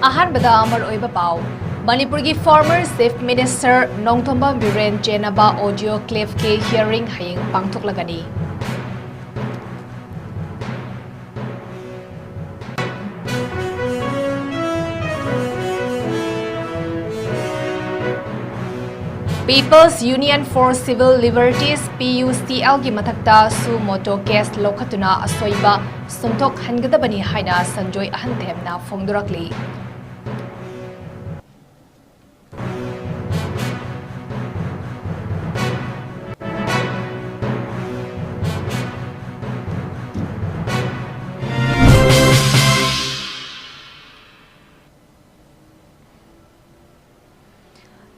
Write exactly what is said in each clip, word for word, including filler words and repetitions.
ꯑꯍꯥꯟꯕꯗ ꯃꯔꯨꯑꯣꯏꯕ ꯄꯥꯎ꯫ ꯃꯅꯤꯄꯨꯔꯒꯤ former Chief Minister Nongthombam Biren ꯆꯦꯟꯅꯕ audio clip ꯀꯤ hearing ꯍꯌꯦꯡ ꯄꯥꯡꯊꯣꯛꯂꯒꯅꯤ꯫ People's Union for Civil Liberties, P U C L ꯒꯤ ꯃꯊꯛꯇ suo motu case ꯂꯧꯈꯠꯇꯨꯅ ꯑꯁꯣꯏꯕ ꯁꯨꯝꯊꯣꯛꯍꯟꯒꯗꯕꯅꯤ ꯍꯥꯏꯅ ꯁꯟꯖꯣꯏ ꯑꯍꯟꯊꯦꯝꯅ ꯐꯣꯡꯗꯣꯔꯛꯂꯤ꯫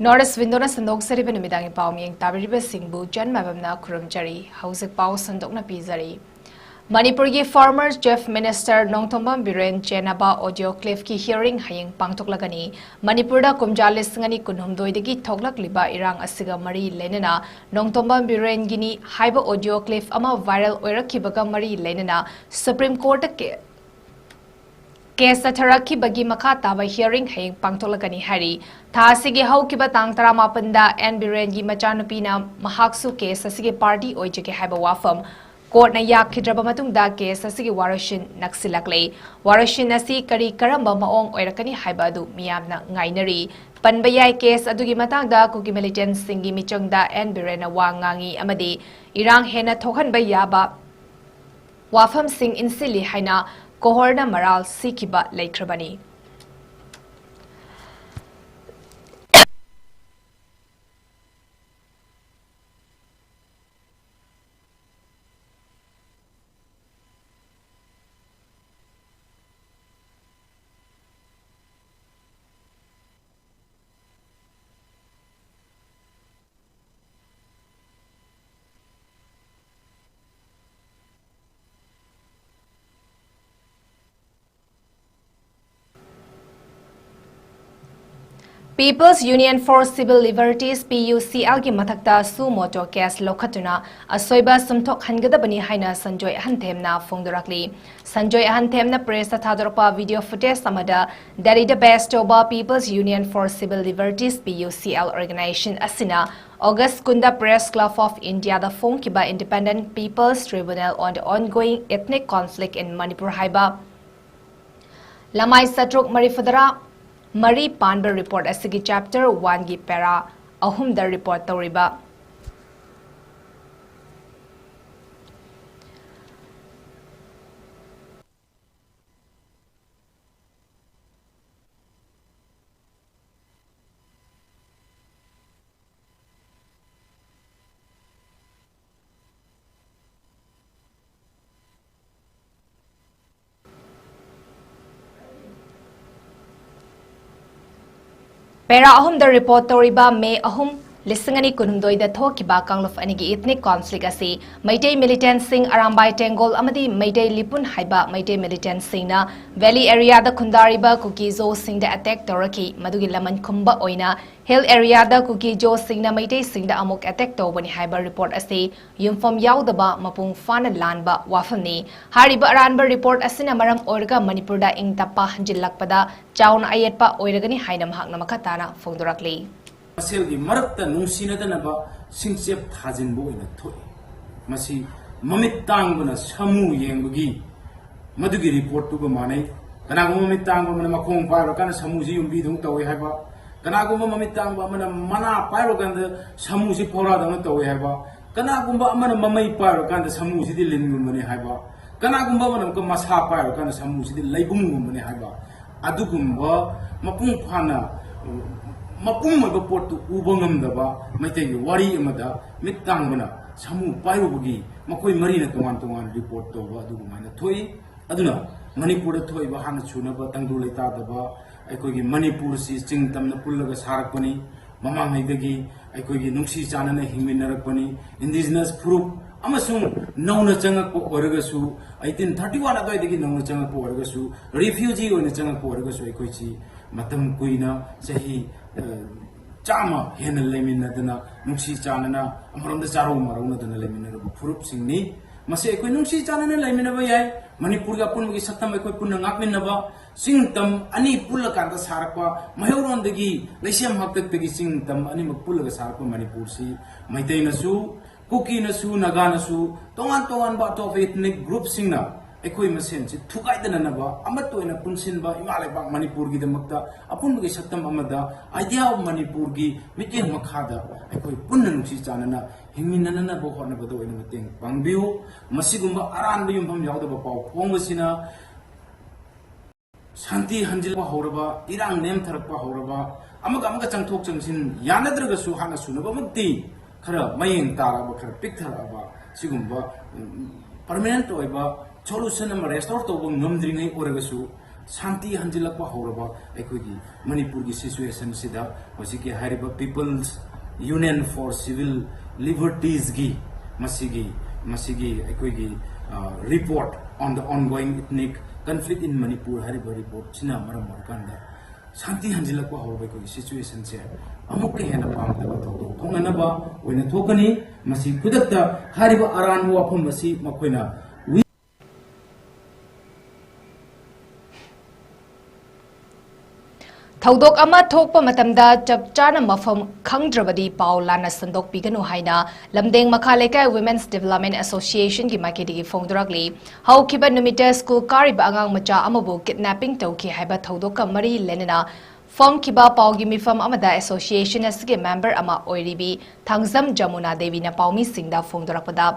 North East Window ꯅ ꯁꯟꯗꯣꯛꯆꯔꯤꯕ ꯅꯨꯃꯤꯗꯥꯡꯒꯤ ꯄꯥꯎ ꯃꯤꯌꯦꯡ ꯇꯥꯕꯤꯔꯤꯕꯁꯤꯡꯕꯨ ꯆꯟ ꯃꯥꯏꯕꯝꯅ ꯈꯨꯔꯨꯝꯖꯔꯤ꯫ ꯍꯧꯖꯤꯛ ꯄꯥꯎ ꯁꯟꯗꯣꯛꯅ ꯄꯤꯖꯔꯤ꯫ ꯃꯅꯤꯄꯨꯔꯒꯤ former Chief Minister Nongthombam Biren ꯆꯦꯟꯅꯕ audio clip ꯀꯤ hearing ꯍꯌꯦꯡ ꯄꯥꯡꯊꯣꯛꯂꯒꯅꯤ꯫ ꯃꯅꯤꯄꯨꯔꯗ ꯀꯨꯝꯖꯥ ꯂꯤꯁꯤꯡ ꯑꯅꯤ ꯀꯨꯟꯍꯨꯝꯗꯣꯏꯗꯒꯤ ꯊꯣꯛꯂꯛꯂꯤꯕ ꯏꯔꯥꯡ ꯑꯁꯤꯒ ꯃꯔꯤ ꯂꯩꯅꯅ ꯅꯣꯡꯊꯣꯝꯕꯝ ꯕꯤꯔꯦꯟꯒꯤꯅꯤ ꯍꯥꯏꯕ audio clip ꯑꯃ viral ꯑꯣꯏꯔꯛꯈꯤꯕꯒ ꯃꯔꯤ ꯂꯩꯅꯅ Supreme Court ꯀꯦ-, case ꯆꯠꯊꯔꯛꯈꯤꯕꯒꯤ ꯃꯈꯥ ꯇꯥꯕ hearing ꯍꯌꯦꯡ ꯄꯥꯡꯊꯣꯛꯂꯒꯅꯤ ꯍꯥꯏꯔꯤ꯫ ꯊꯥ ꯑꯁꯤꯒꯤ ꯍꯧꯈꯤꯕ ꯇꯥꯡ ꯇꯔꯥꯃꯥꯄꯟꯗ ꯑꯦꯟ ꯕꯤꯔꯦꯟꯒꯤ ꯃꯆꯥꯅꯨꯄꯤꯅ ꯃꯍꯥꯛꯁꯨ case ꯑꯁꯤꯒꯤ party ꯑꯣꯏꯖꯒꯦ ꯍꯥꯏꯕ ꯋꯥꯐꯝ court ꯅ ꯌꯥꯈꯤꯗ꯭ꯔꯕ ꯃꯇꯨꯡꯗ case ꯑꯁꯤꯒꯤ ꯋꯥꯔꯣꯏꯁꯤꯟ ꯅꯛꯁꯤꯜꯂꯛꯂꯦ꯫ ꯋꯥꯔꯣꯏꯁꯤꯟ ꯑꯁꯤ ꯀꯔꯤ ꯀꯔꯝꯕ ꯃꯑꯣꯡ ꯑꯣꯏꯔꯛꯀꯅꯤ ꯍꯥꯏꯕ ꯑꯗꯨ ꯃꯤꯌꯥꯝꯅ ꯉꯥꯏꯅꯔꯤ꯫ ꯄꯟꯕ ꯌꯥꯏ, case ꯑꯗꯨꯒꯤ ꯃꯇꯥꯡꯗ ꯀꯨꯀꯤ militant ꯁꯤꯡꯒꯤ ꯃꯤꯆꯪꯗ ꯑꯦꯟ ꯕꯤꯔꯦꯟꯅ ꯋꯥ ꯉꯥꯡꯉꯤ ꯑꯃꯗꯤ ꯏꯔꯥꯡ ꯍꯦꯟꯅ ꯊꯣꯛꯍꯟꯕ ꯌꯥꯕ ꯋꯥꯐꯝꯁꯤꯡ ꯏꯟꯁꯤꯜꯂꯤ ꯍꯥꯏꯅ ꯀꯣꯍꯣꯔꯅ ꯃꯔꯥꯜ ꯁꯤꯈꯤꯕ ꯂꯩꯈ꯭ꯔꯕꯅꯤ꯫ People's Union for Civil Liberties, P U C L ꯒꯤ ꯃꯊꯛꯇ suo motu case ꯂꯧꯈꯠꯇꯨꯅ ꯑꯁꯣꯏꯕ ꯁꯨꯝꯊꯣꯛꯍꯟꯒꯗꯕꯅꯤ ꯍꯥꯏꯅ ꯁꯟꯖꯣꯏ ꯑꯍꯟꯊꯦꯝꯅ ꯐꯣꯡꯗꯣꯔꯛꯂꯤ꯫ ꯁꯟꯖꯣꯏ ꯑꯍꯟꯊꯦꯝꯅ press ꯇ ꯊꯥꯗꯣꯔꯛꯄ video footage ꯑꯃꯗ ꯗꯦꯜꯂꯤꯗ base ꯇꯧꯕ People's Union for Civil Liberties, P U C L organization ꯑꯁꯤꯅ August ꯀꯨꯟꯗ Press Club of India the ꯐꯣꯡꯈꯤꯕ Independent People's Tribunal on the Ongoing Ethnic Conflict in Manipur ꯍꯥꯏꯕ ꯂꯃꯥꯏ ꯆꯥꯇ꯭ꯔꯨꯛ ꯃꯔꯤꯐꯨꯇꯔꯥ ꯃꯔꯤ ꯄꯥꯟꯕ report ꯑꯁꯤꯒꯤ chapter one ꯒꯤ para ꯑꯍꯨꯝꯗ report ꯇꯧꯔꯤꯕ Para ꯑꯍꯨꯝꯗ report ꯇꯧꯔꯤꯕ May ꯑꯍꯨꯝ, ꯂꯤꯁꯤꯡ ꯑꯅꯤ ꯀꯨꯟꯍꯨꯝꯗꯣꯏꯗ ꯊꯣꯛꯈꯤꯕ ꯀꯥꯡꯂꯨꯞ ꯑꯅꯤꯒꯤ ethnic conflict ꯑꯁꯤ ꯃꯩꯇꯩ militant ꯁꯤꯡ ꯑꯔꯥꯝꯕꯥꯏ ꯇꯦꯡꯒꯣꯜ ꯑꯃꯗꯤ ꯃꯩꯇꯩ ꯂꯤꯄꯨꯟ ꯍꯥꯏꯕ ꯃꯩꯇꯩ militant ꯁꯤꯡꯅ valley area ꯗ ꯈꯨꯟꯗꯥꯔꯤꯕ ꯀꯨꯀꯤ ꯖꯣꯁꯤꯡꯗ attack ꯇꯧꯔꯛꯈꯤ꯫ ꯃꯗꯨꯒꯤ ꯂꯃꯟ ꯈꯨꯝꯕ ꯑꯣꯏꯅ hill area ꯗ ꯀꯨꯀꯤ ꯖꯣꯁꯤꯡꯅ ꯃꯩꯇꯩꯁꯤꯡꯗ ꯑꯃꯨꯛ attack ꯇꯧꯕꯅꯤ ꯍꯥꯏꯕ report ꯑꯁꯤ ꯌꯨꯝꯐꯝ ꯌꯥꯎꯗꯕ, ꯃꯄꯨꯡ ꯐꯥꯅ ꯂꯥꯟꯕ ꯋꯥꯐꯝꯅꯤ꯫ ꯍꯥꯏꯔꯤꯕ ꯑꯔꯥꯟꯕ report ꯑꯁꯤꯅ ꯃꯔꯝ ꯑꯣꯏꯔꯒ ꯃꯅꯤꯄꯨꯔꯗ ꯏꯪ ꯇꯞꯄ ꯍꯟꯖꯤꯜꯂꯛꯄꯗ ꯆꯥꯎꯅ ꯑꯌꯦꯠꯄ ꯑꯣꯏꯔꯒꯅꯤ ꯍꯥꯏꯅ ꯃꯍꯥꯛꯅ ꯃꯈꯥ ꯇꯥꯅ ꯐꯣꯡꯗꯣꯔꯛꯂꯤ꯫ ꯃꯁꯦꯜꯒꯤ ꯃꯔꯛꯇ ꯅꯨꯡꯁꯤꯅꯗꯅꯕ ꯁꯤꯡꯆꯦꯞ ꯊꯥꯖꯤꯟꯕ ꯑꯣꯏꯅ ꯊꯣꯛꯏ꯫ ꯃꯁꯤ ꯃꯃꯤꯠ ꯇꯥꯡꯕꯅ ꯁꯥꯃꯨ ꯌꯦꯡꯕꯒꯤ ꯃꯗꯨꯒꯤ report ꯇꯨꯒ ꯃꯥꯟꯅꯩ꯫ ꯀꯅꯥꯒꯨꯝꯕ ꯃꯃꯤꯠ ꯇꯥꯡꯕ ꯑꯃꯅ ꯃꯈꯣꯡ ꯄꯥꯏꯔꯀꯥꯟꯗ ꯁꯥꯃꯨꯁꯤ ꯌꯨꯝꯕꯤꯗꯧꯅ ꯇꯧꯏ ꯍꯥꯏꯕ, ꯀꯅꯥꯒꯨꯝꯕ ꯃꯃꯤꯠ ꯇꯥꯡꯕ ꯑꯃꯅ ꯃꯅꯥ ꯄꯥꯏꯔꯀꯥꯟꯗ ꯁꯥꯃꯨꯁꯤ ꯐꯧꯔꯥꯗꯧꯅ ꯇꯧꯏ ꯍꯥꯏꯕ, ꯀꯅꯥꯒꯨꯝꯕ ꯑꯃꯅ ꯃꯃꯩ ꯄꯥꯏꯔꯀꯥꯟꯗ ꯁꯥꯃꯨꯁꯤꯗꯤ ꯂꯤꯟꯒꯨꯝꯕꯅꯤ ꯍꯥꯏꯕ, ꯀꯅꯥꯒꯨꯝꯕ ꯑꯃꯅ ꯑꯃꯨꯛꯀ ꯃꯁꯥ ꯄꯥꯏꯔꯀꯥꯟꯗ ꯁꯥꯃꯨꯁꯤꯗꯤ ꯂꯩꯕꯨꯡꯒꯨꯝꯕꯅꯤ ꯍꯥꯏꯕ, ꯑꯗꯨꯒꯨꯝꯕ ꯃꯄꯨꯡ ꯐꯥꯅ, ꯃꯄꯨꯝ ꯑꯣꯏꯕ ꯄꯣꯠꯇꯨ ꯎꯕ ꯉꯝꯗꯕ ꯃꯩꯇꯩꯒꯤ ꯋꯥꯔꯤ ꯑꯃꯗ ꯃꯤꯠ ꯇꯥꯡꯕꯅ ꯁꯥꯃꯨ ꯄꯥꯏꯔꯨꯕꯒꯤ ꯃꯈꯣꯏ ꯃꯔꯤꯅ ꯇꯣꯉꯥꯟ ꯇꯣꯉꯥꯟꯅ report ꯇꯧꯕ ꯑꯗꯨꯒꯨꯃꯥꯏꯅ ꯊꯣꯛꯏ꯫ ꯑꯗꯨꯅ ꯃꯅꯤꯄꯨꯔꯗ ꯊꯣꯛꯏꯕ ꯍꯥꯟꯅ ꯁꯨꯅꯕ ꯇꯪꯗꯨ ꯂꯩꯇꯥꯗꯕ, ꯑꯩꯈꯣꯏꯒꯤ ꯃꯅꯤꯄꯨꯔꯁꯤ ꯆꯤꯡ ꯇꯝꯅ ꯄꯨꯜꯂꯒ ꯁꯥꯔꯛꯄꯅꯤ, ꯃꯃꯥꯡꯉꯩꯗꯒꯤ ꯑꯩꯈꯣꯏꯒꯤ ꯅꯨꯡꯁꯤ ꯆꯥꯟꯅꯅ ꯍꯤꯡꯃꯤꯟꯅꯔꯛꯄꯅꯤ, indigenous ꯐꯨꯔꯨꯞ ꯑꯃꯁꯨꯡ ꯅꯧꯅ ꯆꯪꯉꯛꯄ ꯑꯣꯏꯔꯒꯁꯨ, eighteen thirty one ꯑꯗꯨꯋꯥꯏꯗꯒꯤ ꯅꯧꯅ ꯆꯪꯉꯛꯄ ꯑꯣꯏꯔꯒꯁꯨ, refugee ꯑꯣꯏꯅ ꯆꯪꯉꯛꯄ ꯑꯣꯏꯔꯒꯁꯨ, ꯑꯩꯈꯣꯏꯁꯤ ꯃꯇꯝ ꯀꯨꯏꯅ, ꯆꯍꯤ ꯑ, ꯆꯥꯝꯃ ꯍꯦꯟꯅ ꯂꯩꯃꯤꯟꯅꯗꯅ, ꯅꯨꯡꯁꯤ ꯆꯥꯟꯅꯅ, ꯑꯃꯔꯣꯝꯗ ꯆꯥꯔꯧ ꯃꯔꯧꯅꯗꯅ ꯂꯩꯃꯤꯟꯅꯔꯕ ꯐꯨꯔꯨꯞꯁꯤꯡꯅꯤ꯫ ꯃꯁꯤ ꯑꯩꯈꯣꯏ ꯅꯨꯡꯁꯤ ꯆꯥꯟꯅꯅ ꯂꯩꯃꯤꯟꯅꯕ ꯌꯥꯏ꯫ ꯃꯅꯤꯄꯨꯔꯒꯤ ꯑꯄꯨꯟꯕꯒꯤ ꯁꯛꯇꯝ ꯑꯩꯈꯣꯏ ꯄꯨꯟꯅ ꯉꯥꯛꯃꯤꯟꯅꯕ, ꯆꯤꯡ ꯇꯝ ꯑꯅꯤ ꯄꯨꯜꯂꯀꯥꯟꯗ ꯁꯥꯔꯛꯄ, ꯃꯩꯍꯧꯔꯣꯟꯗꯒꯤ ꯂꯩꯁꯦꯝ ꯍꯥꯛꯇꯛꯇꯒꯤ ꯆꯤꯡ ꯇꯝ ꯑꯅꯤꯃꯛ ꯄꯨꯜꯂꯒ ꯁꯥꯔꯛꯄ ꯃꯅꯤꯄꯨꯔꯁꯤ ꯃꯩꯇꯩꯅꯁꯨ, ꯀꯨꯀꯤꯅꯁꯨ, ꯅꯥꯒꯥꯅꯁꯨ, ꯇꯣꯉꯥꯟ ꯇꯣꯉꯥꯟꯕ ꯑꯇꯣꯞꯄ ethnic group ꯁꯤꯡꯅ ꯑꯩꯈꯣꯏ ꯃꯁꯦꯟꯁꯤ ꯊꯨꯒꯥꯏꯗꯅꯅꯕ, ꯑꯃꯠꯇ ꯑꯣꯏꯅ ꯄꯨꯟꯁꯤꯟꯕ, ꯏꯃꯥ ꯂꯩꯕꯥꯛ ꯃꯅꯤꯄꯨꯔꯒꯤꯗꯃꯛꯇ ꯑꯄꯨꯟꯕꯒꯤ ꯁꯛꯇꯝ ꯑꯃꯗ, idea of ꯃꯅꯤꯄꯨꯔꯒꯤ ꯃꯤꯠꯌꯦꯡ ꯃꯈꯥꯗ ꯑꯩꯈꯣꯏ ꯄꯨꯟꯅ ꯅꯨꯡꯁꯤ ꯆꯥꯟꯅꯅ ꯍꯤꯡꯃꯤꯟꯅꯅꯅꯕ ꯍꯣꯠꯅꯕꯗ ꯑꯣꯏꯅ ꯃꯇꯦꯡ ꯄꯥꯡꯕꯤꯌꯨ꯫ ꯃꯁꯤꯒꯨꯝꯕ ꯑꯔꯥꯟꯕ ꯌꯨꯝꯐꯝ ꯌꯥꯎꯗꯕ ꯄꯥꯎ ꯐꯣꯡꯕꯁꯤꯅ ꯁꯥꯟꯇꯤ ꯍꯟꯖꯤꯜꯂꯛꯄ ꯍꯧꯔꯕ, ꯏꯔꯥꯡ ꯅꯦꯝꯊꯔꯛꯄ ꯍꯧꯔꯕ, ꯑꯃꯒ ꯑꯃꯒ ꯆꯪꯊꯣꯛ ꯆꯪꯁꯤꯟ ꯌꯥꯅꯗ꯭ꯔꯒꯁꯨ ꯍꯥꯟꯅ ꯁꯨꯅꯕꯃꯛꯇꯤ ꯈꯔ ꯃꯌꯦꯡ ꯇꯥꯔꯛꯑꯕ, ꯈꯔ ꯄꯤꯛꯊꯔꯛꯑꯕ, ꯁꯤꯒꯨꯝꯕ, ꯎꯝ, permanent ꯑꯣꯏꯕ solution ꯑꯃ restore ꯇꯧꯕ ꯉꯝꯗ꯭ꯔꯤꯉꯩ ꯑꯣꯏꯔꯒꯁꯨ, ꯁꯥꯟꯇꯤ ꯍꯟꯖꯤꯜꯂꯛꯄ ꯍꯧꯔꯕ ꯑꯩꯈꯣꯏꯒꯤ ꯃꯅꯤꯄꯨꯔꯒꯤ situation ꯁꯤꯗ ꯍꯧꯖꯤꯛꯀꯤ ꯍꯥꯏꯔꯤꯕ People's Union for Civil Liberties ꯒꯤ ꯃꯁꯤꯒꯤ, ꯃꯁꯤꯒꯤ ꯑꯩꯈꯣꯏꯒꯤ, ꯑ, report on the ongoing ethnic conflict in Manipur ꯍꯥꯏꯔꯤꯕ report ꯁꯤꯅ ꯃꯔꯝ ꯑꯣꯏꯔꯀꯥꯟꯗ ꯁꯥꯟꯇꯤ ꯍꯟꯖꯤꯜꯂꯛꯄ ꯍꯧꯔꯕ ꯑꯩꯈꯣꯏꯒꯤ situation ꯁꯦ ꯑꯃꯨꯛꯀ ꯍꯦꯟꯅ ꯄꯥꯝꯗꯕ ꯊꯧꯗꯣꯛ ꯊꯣꯛꯅꯅꯕ ꯑꯣꯏꯅ ꯊꯣꯛꯀꯅꯤ꯫ ꯃꯁꯤ ꯈꯨꯗꯛꯇ ꯍꯥꯏꯔꯤꯕ ꯑꯔꯥꯟꯕ ꯋꯥꯐꯝ ꯑꯁꯤ ꯃꯈꯣꯏꯅ ꯊꯧꯗꯣꯛ ꯑꯃ ꯊꯣꯛꯄ ꯃꯇꯝꯗ ꯆꯞ ꯆꯥꯅ ꯃꯐꯝ ꯈꯪꯗ꯭ꯔꯕꯗꯤ ꯄꯥꯎ ꯂꯥꯟꯅ ꯁꯟꯗꯣꯛꯄꯤꯒꯅꯨ ꯍꯥꯏꯅ ꯂꯝꯗꯦꯡ ꯃꯈꯥ ꯂꯩꯀꯥꯏ Women's Development Association ꯒꯤ ꯃꯥꯏꯀꯩꯗꯒꯤ ꯐꯣꯡꯗꯣꯔꯛꯂꯤ꯫ ꯍꯧꯈꯤꯕ ꯅꯨꯃꯤꯠꯇ ꯁ꯭ꯀꯨꯜ ꯀꯥꯔꯤꯕ ꯑꯉꯥꯡ ꯃꯆꯥ ꯑꯃꯕꯨ kidnapping ꯇꯧꯈꯤ ꯍꯥꯏꯕ ꯊꯧꯗꯣꯛꯀ ꯃꯔꯤ ꯂꯩꯅꯅ ꯐꯣꯡꯈꯤꯕ ꯄꯥꯎꯒꯤ ꯃꯤꯐꯝ ꯑꯃꯗ association ꯑꯁꯤꯒꯤ member ꯑꯃ ꯑꯣꯏꯔꯤꯕꯤ ꯊꯥꯡꯖꯝ ꯖꯃꯨꯅꯥ ꯗꯦꯕꯤꯅ ꯄꯥꯎꯃꯤꯁꯤꯡꯗ ꯐꯣꯡꯗꯣꯔꯛꯄꯗ,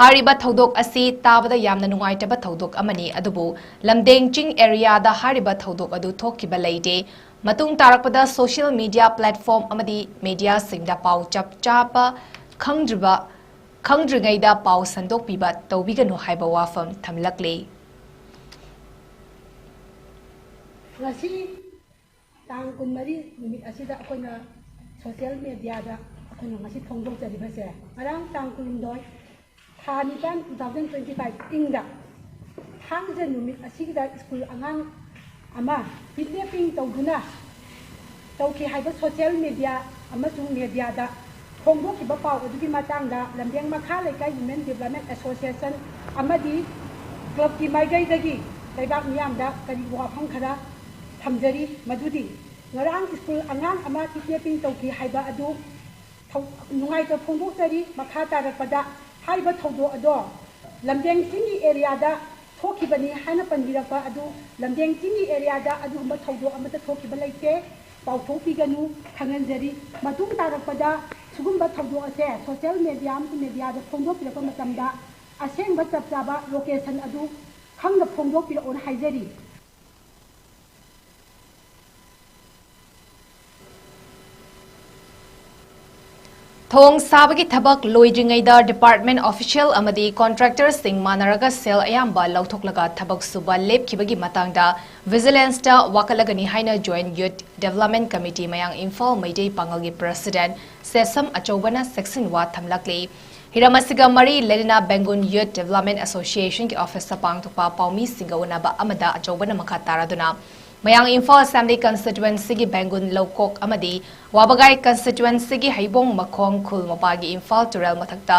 ꯍꯥꯏꯔꯤꯕ ꯊꯧꯗꯣꯛ ꯑꯁꯤ ꯇꯥꯕꯗ ꯌꯥꯝꯅ ꯅꯨꯡꯉꯥꯏꯇꯕ ꯊꯧꯗꯣꯛ ꯑꯃꯅꯤ, ꯑꯗꯨꯕꯨ ꯂꯝꯗꯦꯡ ꯆꯤꯡ area ꯗ ꯍꯥꯏꯔꯤꯕ ꯊꯧꯗꯣꯛ ꯑꯗꯨ ꯊꯣꯛꯈꯤꯕ ꯂꯩꯇꯦ꯫ ꯃꯇꯨꯡ ꯇꯥꯔꯛꯄꯗ social media platform ꯑꯃꯗꯤ media ꯁꯤꯡꯗ ꯄꯥꯎ ꯆꯞ ꯆꯥꯕ ꯈꯪꯗ꯭ꯔꯤꯕ, ꯈꯪꯗ꯭ꯔꯤꯉꯩꯗ ꯄꯥꯎ ꯁꯟꯗꯣꯛꯄꯤꯕ ꯇꯧꯕꯤꯒꯅꯨ ꯍꯥꯏꯕ ꯋꯥꯐꯝ ꯊꯝꯂꯛꯂꯤ꯫ ꯉꯁꯤ ꯇꯥꯡ ꯀꯨꯟꯃꯔꯤ ꯅꯨꯃꯤꯠ ꯑꯁꯤꯗ ꯑꯩꯈꯣꯏꯅ social media ꯗ ꯑꯩꯈꯣꯏꯅ ꯉꯁꯤ ꯐꯣꯡꯗꯣꯛꯆꯔꯤꯕꯁꯦ, ꯉꯔꯥꯡ ꯇꯥꯡ ꯀꯨꯟꯍꯨꯝꯗꯣꯏ, ꯊꯥ ꯅꯤꯄꯥꯟ two thousand twenty five ꯏꯪꯗ ꯊꯥꯡꯖ ꯅꯨꯃꯤꯠ ꯑꯁꯤꯗ ꯁ꯭ꯀꯨꯜ ꯑꯉꯥꯡ ꯑꯃ ꯀꯤꯗꯅꯦꯄꯤꯡ ꯇꯧꯗꯨꯅ ꯇꯧꯈꯤ ꯍꯥꯏꯕ ꯁꯣꯁꯤꯌꯦꯜ ꯃꯦꯗꯤꯌꯥ ꯑꯃꯁꯨꯡ ꯃꯦꯗꯤꯌꯥꯗ ꯐꯣꯡꯗꯣꯛꯈꯤꯕ ꯄꯥꯎ ꯑꯗꯨꯒꯤ ꯃꯇꯥꯡꯗ ꯂꯝꯗꯦꯡ ꯃꯈꯥ ꯂꯩꯀꯥꯏ ꯋꯨꯃꯦꯟ ꯗꯤꯕ꯭ꯂꯞꯃꯦꯟ ꯑꯦꯁꯣꯁꯤꯌꯦꯁꯟ ꯑꯃꯗꯤ ꯀ꯭ꯂꯕꯀꯤ ꯃꯥꯏꯀꯩꯗꯒꯤ ꯂꯩꯕꯥꯛ ꯃꯤꯌꯥꯝꯗ ꯀꯔꯤ ꯋꯥꯐꯝ ꯈꯔ ꯊꯝꯖꯔꯤ꯫ ꯃꯗꯨꯗꯤ ꯉꯔꯥꯡ ꯁ꯭ꯀꯨꯜ ꯑꯉꯥꯡ ꯑꯃ ꯀꯤꯗꯅꯦꯄꯤꯡ ꯇꯧꯈꯤ ꯍꯥꯏꯕ ꯑꯗꯨ ꯊꯧ- ꯅꯨꯡꯉꯥꯏꯇꯕ ꯐꯣꯡꯗꯣꯛꯆꯔꯤ꯫ ꯃꯈꯥ ꯇꯥꯔꯛꯄꯗ ꯍꯥꯏꯔꯤꯕ ꯊꯧꯗꯣꯛ ꯑꯗꯣ ꯂꯝꯗꯦꯡ ꯆꯤꯡꯒꯤ ꯑꯦꯔꯤꯌꯥꯗ ꯊꯣꯛꯈꯤꯕꯅꯤ ꯍꯥꯏꯅ ꯄꯟꯕꯤꯔꯛꯄ ꯑꯗꯨ ꯂꯝꯗꯦꯡ ꯆꯤꯡꯒꯤ ꯑꯦꯔꯤꯌꯥꯗ ꯑꯗꯨꯒꯨꯝꯕ ꯊꯧꯗꯣꯛ ꯑꯃꯠꯇ ꯊꯣꯛꯈꯤꯕ ꯂꯩꯇꯦ꯫ ꯄꯥꯎꯊꯣꯛꯄꯤꯒꯅꯨ ꯈꯪꯍꯟꯖꯔꯤ꯫ ꯃꯇꯨꯡ ꯇꯥꯔꯛꯄꯗ ꯁꯤꯒꯨꯝꯕ ꯊꯧꯗꯣꯛ ꯑꯁꯦ ꯁꯣꯁꯤꯌꯦꯜ ꯃꯦꯗꯤꯌꯥ ꯑꯃꯁꯨꯡ ꯃꯦꯗꯤꯌꯥꯗ ꯐꯣꯡꯗꯣꯛꯄꯤꯔꯛꯄ ꯃꯇꯝꯗ ꯑꯁꯦꯡꯕ ꯆꯞ ꯆꯥꯕ ꯂꯣꯀꯦꯁꯟ ꯑꯗꯨ ꯈꯪꯅ ꯐꯣꯡꯗꯣꯛꯄꯤꯔꯛꯑꯣꯅ ꯍꯥꯏꯖꯔꯤ꯫ ꯊꯣꯡ ꯁꯥꯕꯒꯤ ꯊꯕꯛ ꯂꯣꯏꯗ꯭ꯔꯤꯉꯩꯗ ꯗꯤꯄꯥꯔꯠꯃꯦꯟ ꯑꯣꯐꯤꯁꯤꯌꯦꯜ ꯑꯃꯗꯤ ꯀꯣꯟꯇ꯭ꯔꯦꯛꯇꯔꯁꯤꯡ ꯃꯥꯟꯅꯔꯒ ꯁꯦꯜ ꯑꯌꯥꯝꯕ ꯂꯧꯊꯣꯛꯂꯒ ꯊꯕꯛ ꯁꯨꯕ ꯂꯦꯞꯈꯤꯕꯒꯤ ꯃꯇꯥꯡꯗ ꯚꯤꯖꯤꯂꯦꯟꯁꯇ ꯋꯥꯀꯠꯂꯒꯅꯤ ꯍꯥꯏꯅ ꯖꯣꯏꯟꯠ ꯌꯨꯠ ꯗꯤꯕꯦꯂꯞꯃꯦꯟꯠ ꯀꯃꯤꯇꯤ ꯃꯌꯥꯡ ꯏꯝꯐꯥꯜ ꯃꯩꯇꯩ ꯄꯥꯉꯜꯒꯤ ꯄ꯭ꯔꯁꯤꯗꯦꯟꯠ ꯁꯦꯁꯝ ꯑꯆꯧꯕꯅ ꯆꯦꯛꯁꯤꯟꯋꯥ ꯊꯝꯂꯛꯂꯤ꯫ ꯍꯤꯔꯝ ꯑꯁꯤꯒ ꯃꯔꯤ ꯂꯩꯅꯅ ꯕꯦꯡꯒꯨꯟ ꯌꯨꯠ ꯗꯤꯕꯦꯂꯞꯃꯦꯟꯠ ꯑꯦꯁꯣꯁꯤꯌꯦꯁꯟꯒꯤ ꯑꯣꯐꯤꯁꯇ ꯄꯥꯡꯊꯣꯛꯄ ꯄꯥꯎꯃꯤꯁꯤꯡꯒ ꯎꯅꯕ ꯑꯃꯗ ꯑꯆꯧꯕꯅ ꯃꯈꯥ ꯇꯥꯔꯗꯨꯅ ꯃꯌꯥꯡ ꯏꯝꯐꯥꯜ ꯑꯦꯁꯦꯝꯕ꯭ꯂꯤ ꯀꯟꯁꯇꯤꯇ꯭ꯋꯦꯟꯁꯤꯒꯤ ꯕꯦꯡꯒꯨꯟ ꯂꯧꯀꯣꯛ ꯑꯃꯗꯤ ꯋꯥꯕꯒꯥꯏ ꯀꯟꯁꯇꯤꯇ꯭ꯋꯦꯟꯁꯤꯒꯤ ꯍꯩꯕꯣꯡ ꯃꯈꯣꯡ ꯈꯨꯜ ꯃꯄꯥꯒꯤ ꯏꯝꯐꯥꯜ ꯇꯨꯔꯦꯜ ꯃꯊꯛꯇ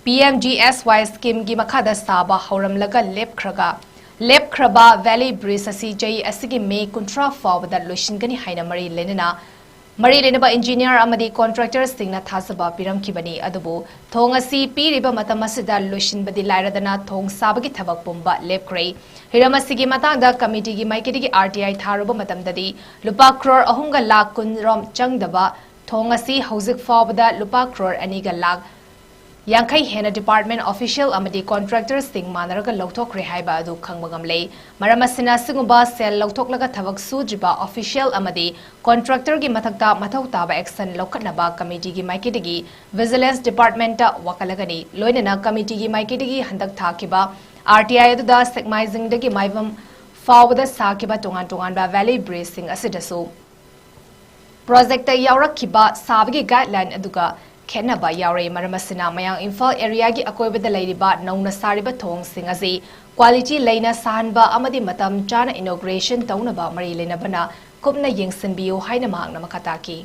ꯄꯤ ꯑꯦꯝ ꯖꯤ ꯑꯦꯁ ꯋꯥꯏ ꯁ꯭ꯀꯤꯝꯒꯤ ꯃꯈꯥꯗ ꯁꯥꯕ ꯍꯧꯔꯝꯂꯒ ꯂꯦꯞꯈ꯭ꯔꯒ ꯂꯦꯞꯈ꯭ꯔꯕ ꯚꯦꯂꯤ ꯕ꯭ꯔꯤꯖ ꯑꯁꯤ ꯆꯍꯤ ꯑꯁꯤꯒꯤ ꯃꯦ ꯀꯨꯟꯊ꯭ꯔꯥ ꯐꯥꯎꯕꯗ ꯂꯣꯏꯁꯤꯟꯒꯅꯤ ꯍꯥꯏꯅ ꯃꯔꯤ ꯂꯩꯅꯅ ꯃꯔꯤ ꯂꯩꯅꯕ ꯏꯟꯖꯤꯅꯤꯌꯔ ꯑꯃꯗꯤ ꯀꯣꯟꯇ꯭ꯔꯦꯛꯇꯔꯁꯤꯡꯅ ꯊꯥꯖꯕ ꯄꯤꯔꯝꯈꯤꯕꯅꯤ꯫ ꯑꯗꯨꯕꯨ ꯊꯣꯡ ꯑꯁꯤ ꯄꯤꯔꯤꯕ ꯃꯇꯝ ꯑꯁꯤꯗ ꯂꯣꯏꯁꯤꯟꯕꯗꯤ ꯂꯥꯏꯔꯗꯅ ꯊꯣꯡ ꯁꯥꯕꯒꯤ ꯊꯕꯛ ꯄꯨꯝꯕ ꯂꯦꯞꯈ꯭ꯔꯦ꯫ ꯍꯤꯔꯝ ꯑꯁꯤꯒꯤ ꯃꯇꯥꯡꯗ ꯀꯃꯤꯇꯤꯒꯤ ꯃꯥꯏꯀꯩꯗꯒꯤ ꯑꯥꯔ ꯇꯤ ꯑꯥꯏ ꯊꯥꯔꯨꯕ ꯃꯇꯝꯗꯗꯤ ꯂꯨꯄꯥ ꯀ꯭ꯔꯣꯔ ꯑꯍꯨꯝꯒ ꯂꯥꯈ ꯀꯨꯟ ꯔꯣꯝ ꯆꯪꯗꯕ ꯊꯣꯡ ꯑꯁꯤ ꯍꯧꯖꯤꯛ ꯐꯥꯎꯕꯗ ꯂꯨꯄꯥ ꯀ꯭ꯔꯣꯔ ꯑꯅꯤꯒ ꯂꯥꯈ ꯌꯥꯡꯈꯩ ꯍꯦꯟꯅ ꯗꯤꯄꯥꯔꯠꯃꯦꯟ ꯑꯣꯐꯤꯁꯤꯌꯦꯜ ꯑꯃꯗꯤ ꯀꯣꯟꯇ꯭ꯔꯦꯛꯇꯔꯁꯤꯡ ꯃꯥꯟꯅꯔꯒ ꯂꯧꯊꯣꯛꯈ꯭ꯔꯦ ꯍꯥꯏꯕ ꯑꯗꯨ ꯈꯪꯕ ꯉꯝꯂꯦ꯫ ꯃꯔꯝ ꯑꯁꯤꯅ ꯑꯁꯤꯒꯨꯝꯕ ꯁꯦꯜ ꯂꯧꯊꯣꯛꯂꯒ ꯊꯕꯛ ꯁꯨꯗ꯭ꯔꯤꯕ ꯑꯣꯐꯤꯁꯤꯌꯦꯜ ꯑꯃꯗꯤ ꯀꯣꯟꯇ꯭ꯔꯦꯛꯇꯔꯒꯤ ꯃꯊꯛꯇ ꯃꯊꯧ ꯇꯥꯕ ꯑꯦꯛꯁꯟ ꯂꯧꯈꯠꯅꯕ ꯀꯃꯤꯇꯤꯒꯤ ꯃꯥꯏꯀꯩꯗꯒꯤ ꯚꯤꯖꯤꯂꯦꯟꯁ ꯗꯤꯄꯥꯔꯠꯃꯦꯟꯠꯇ ꯋꯥꯀꯠꯂꯒꯅꯤ꯫ ꯂꯣꯏꯅꯅ ꯀꯃꯤꯇꯤꯒꯤ ꯃꯥꯏꯀꯩꯗꯒꯤ ꯍꯟꯗꯛ ꯊꯥꯈꯤꯕ ꯑꯥꯔ ꯇꯤ ꯑꯥꯏ ꯑꯗꯨꯗ ꯁꯦꯛꯃꯥꯏꯖꯤꯡꯗꯒꯤ ꯃꯥꯏꯕꯝ ꯐꯥꯎꯕꯗ ꯁꯥꯈꯤꯕ ꯇꯣꯉꯥꯟ ꯇꯣꯉꯥꯟꯕ ꯚꯦꯂꯤ ꯕ꯭ꯔꯤꯖꯁꯤꯡ ꯑꯁꯤꯗꯁꯨ ꯄ꯭ꯔꯣꯖꯦꯛꯇ ꯌꯥꯎꯔꯛꯈꯤꯕ ꯁꯥꯕꯒꯤ ꯒꯥꯏꯗꯂꯥꯏꯟ ꯑꯗꯨꯒ ꯈꯦꯠꯅꯕ ꯌꯥꯎꯔꯦ꯫ ꯃꯔꯝ ꯑꯁꯤꯅ ꯃꯌꯥꯡ ꯏꯝꯐꯥꯜ ꯑꯦꯔꯤꯌꯥꯒꯤ ꯑꯀꯣꯏꯕꯗ ꯂꯩꯔꯤꯕ ꯅꯧꯅ ꯁꯥꯔꯤꯕ ꯊꯣꯡꯁꯤꯡ ꯑꯁꯤ ꯀ꯭ꯋꯥꯂꯤꯇꯤ ꯂꯩꯅ ꯁꯥꯍꯟꯕ ꯑꯃꯗꯤ ꯃꯇꯝ ꯆꯥꯅ ꯏꯅꯣꯒ꯭ꯔꯦꯁꯟ ꯇꯧꯅꯕ ꯃꯔꯤ ꯂꯩꯅꯕꯅ ꯀꯨꯞꯅ ꯌꯦꯡꯁꯤꯟꯕꯤꯌꯨ ꯍꯥꯏꯅ ꯃꯍꯥꯛꯅ ꯃꯈꯥ ꯇꯥꯈꯤ꯫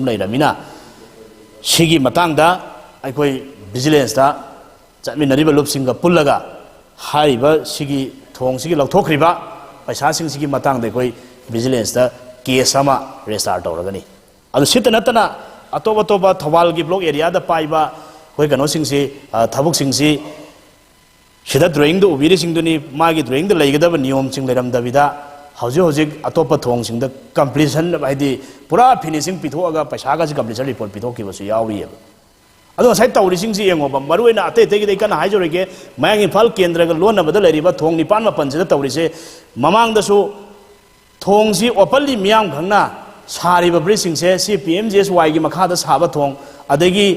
ꯂꯩꯔꯃꯤꯅ, ꯁꯤꯒꯤ ꯃꯇꯥꯡꯗ ꯑꯩꯈꯣꯏ ꯚꯤꯖꯤꯂꯦꯟꯁꯇ ꯆꯠꯃꯤꯟꯅꯔꯤꯕ ꯂꯨꯞꯁꯤꯡꯒ ꯄꯨꯜꯂꯒ ꯍꯥꯏꯔꯤꯕ ꯁꯤꯒꯤ ꯊꯣꯡꯁꯤꯒꯤ ꯂꯧꯊꯣꯛꯈ꯭ꯔꯤꯕ ꯄꯩꯁꯥꯁꯤꯡꯁꯤꯒꯤ ꯃꯇꯥꯡꯗ ꯑꯩꯈꯣꯏ ꯚꯤꯖꯤꯂꯦꯟꯁꯇ ꯀꯦꯁ ꯑꯃ ꯔꯦꯖꯤꯁꯇꯥꯔ ꯇꯧꯔꯒꯅꯤ꯫ ꯑꯗꯨ ꯁꯤꯇ ꯅꯠꯇꯅ ꯑꯇꯣꯞ ꯑꯇꯣꯞꯄ ꯊꯧꯕꯥꯜꯒꯤ ꯕ꯭ꯂꯣꯛ ꯑꯦꯔꯤꯌꯥꯗ ꯄꯥꯏꯕ ꯑꯩꯈꯣꯏ ꯀꯩꯅꯣꯁꯤꯡꯁꯤ, ꯑ, ꯊꯕꯛꯁꯤꯡꯁꯤ, ꯁꯤꯗ ꯗ꯭ꯔꯣꯌꯤꯡꯗ ꯎꯕꯤꯔꯤꯁꯤꯡꯗꯨꯅꯤ, ꯃꯥꯒꯤ ꯗ꯭ꯔꯣꯌꯤꯡꯗ ꯂꯩꯒꯗꯕ ꯅꯤꯌꯣꯝꯁꯤꯡ ꯂꯩꯔꯝꯗꯕꯤꯗ ꯍꯧꯖꯤꯛ ꯍꯧꯖꯤꯛ ꯑꯇꯣꯞꯄ ꯊꯣꯡꯁꯤꯡꯗ ꯀꯝꯄ꯭ꯂꯤꯁꯟ, ꯍꯥꯏꯗꯤ ꯄꯨꯔꯥ ꯐꯤꯅꯤꯁꯤꯡ ꯄꯤꯊꯣꯛꯑꯒ ꯄꯩꯁꯥꯒꯁꯤ ꯀꯝꯄ꯭ꯂꯤꯁꯟ ꯔꯤꯄꯣꯔꯠ ꯄꯤꯊꯣꯛꯈꯤꯕꯁꯨ ꯌꯥꯎꯔꯤꯑꯕ꯫ ꯑꯗꯣ ꯉꯁꯥꯏ ꯇꯧꯔꯤꯁꯤꯡꯁꯤ ꯌꯦꯡꯉꯣꯕ, ꯃꯔꯨꯑꯣꯏꯅ ꯑꯇꯩ ꯑꯇꯩꯒꯤꯗꯤ ꯑꯩ ꯀꯟꯅ ꯍꯥꯏꯖꯔꯣꯏꯒꯦ, ꯃꯌꯥꯡ ꯏꯝꯐꯥꯜ ꯀꯦꯟꯗ꯭ꯔꯒ ꯂꯣꯟꯅꯕꯗ ꯂꯩꯔꯤꯕ ꯊꯣꯡ ꯅꯤꯄꯥꯟ ꯃꯥꯄꯟꯁꯤꯗ ꯇꯧꯔꯤꯁꯦ, ꯃꯃꯥꯡꯗꯁꯨ ꯊꯣꯡꯁꯤ ꯑꯣꯄꯟꯂꯤ ꯃꯤꯌꯥꯝ ꯈꯪꯅ ꯁꯥꯔꯤꯕ ꯕ꯭ꯔꯤꯖꯁꯤꯡꯁꯦ, ꯁꯤ ꯄꯤ ꯑꯦꯝ ꯖꯤ ꯑꯦꯁ ꯋꯥꯏꯒꯤ ꯃꯈꯥꯗ ꯁꯥꯕ ꯊꯣꯡ, ꯑꯗꯒꯤ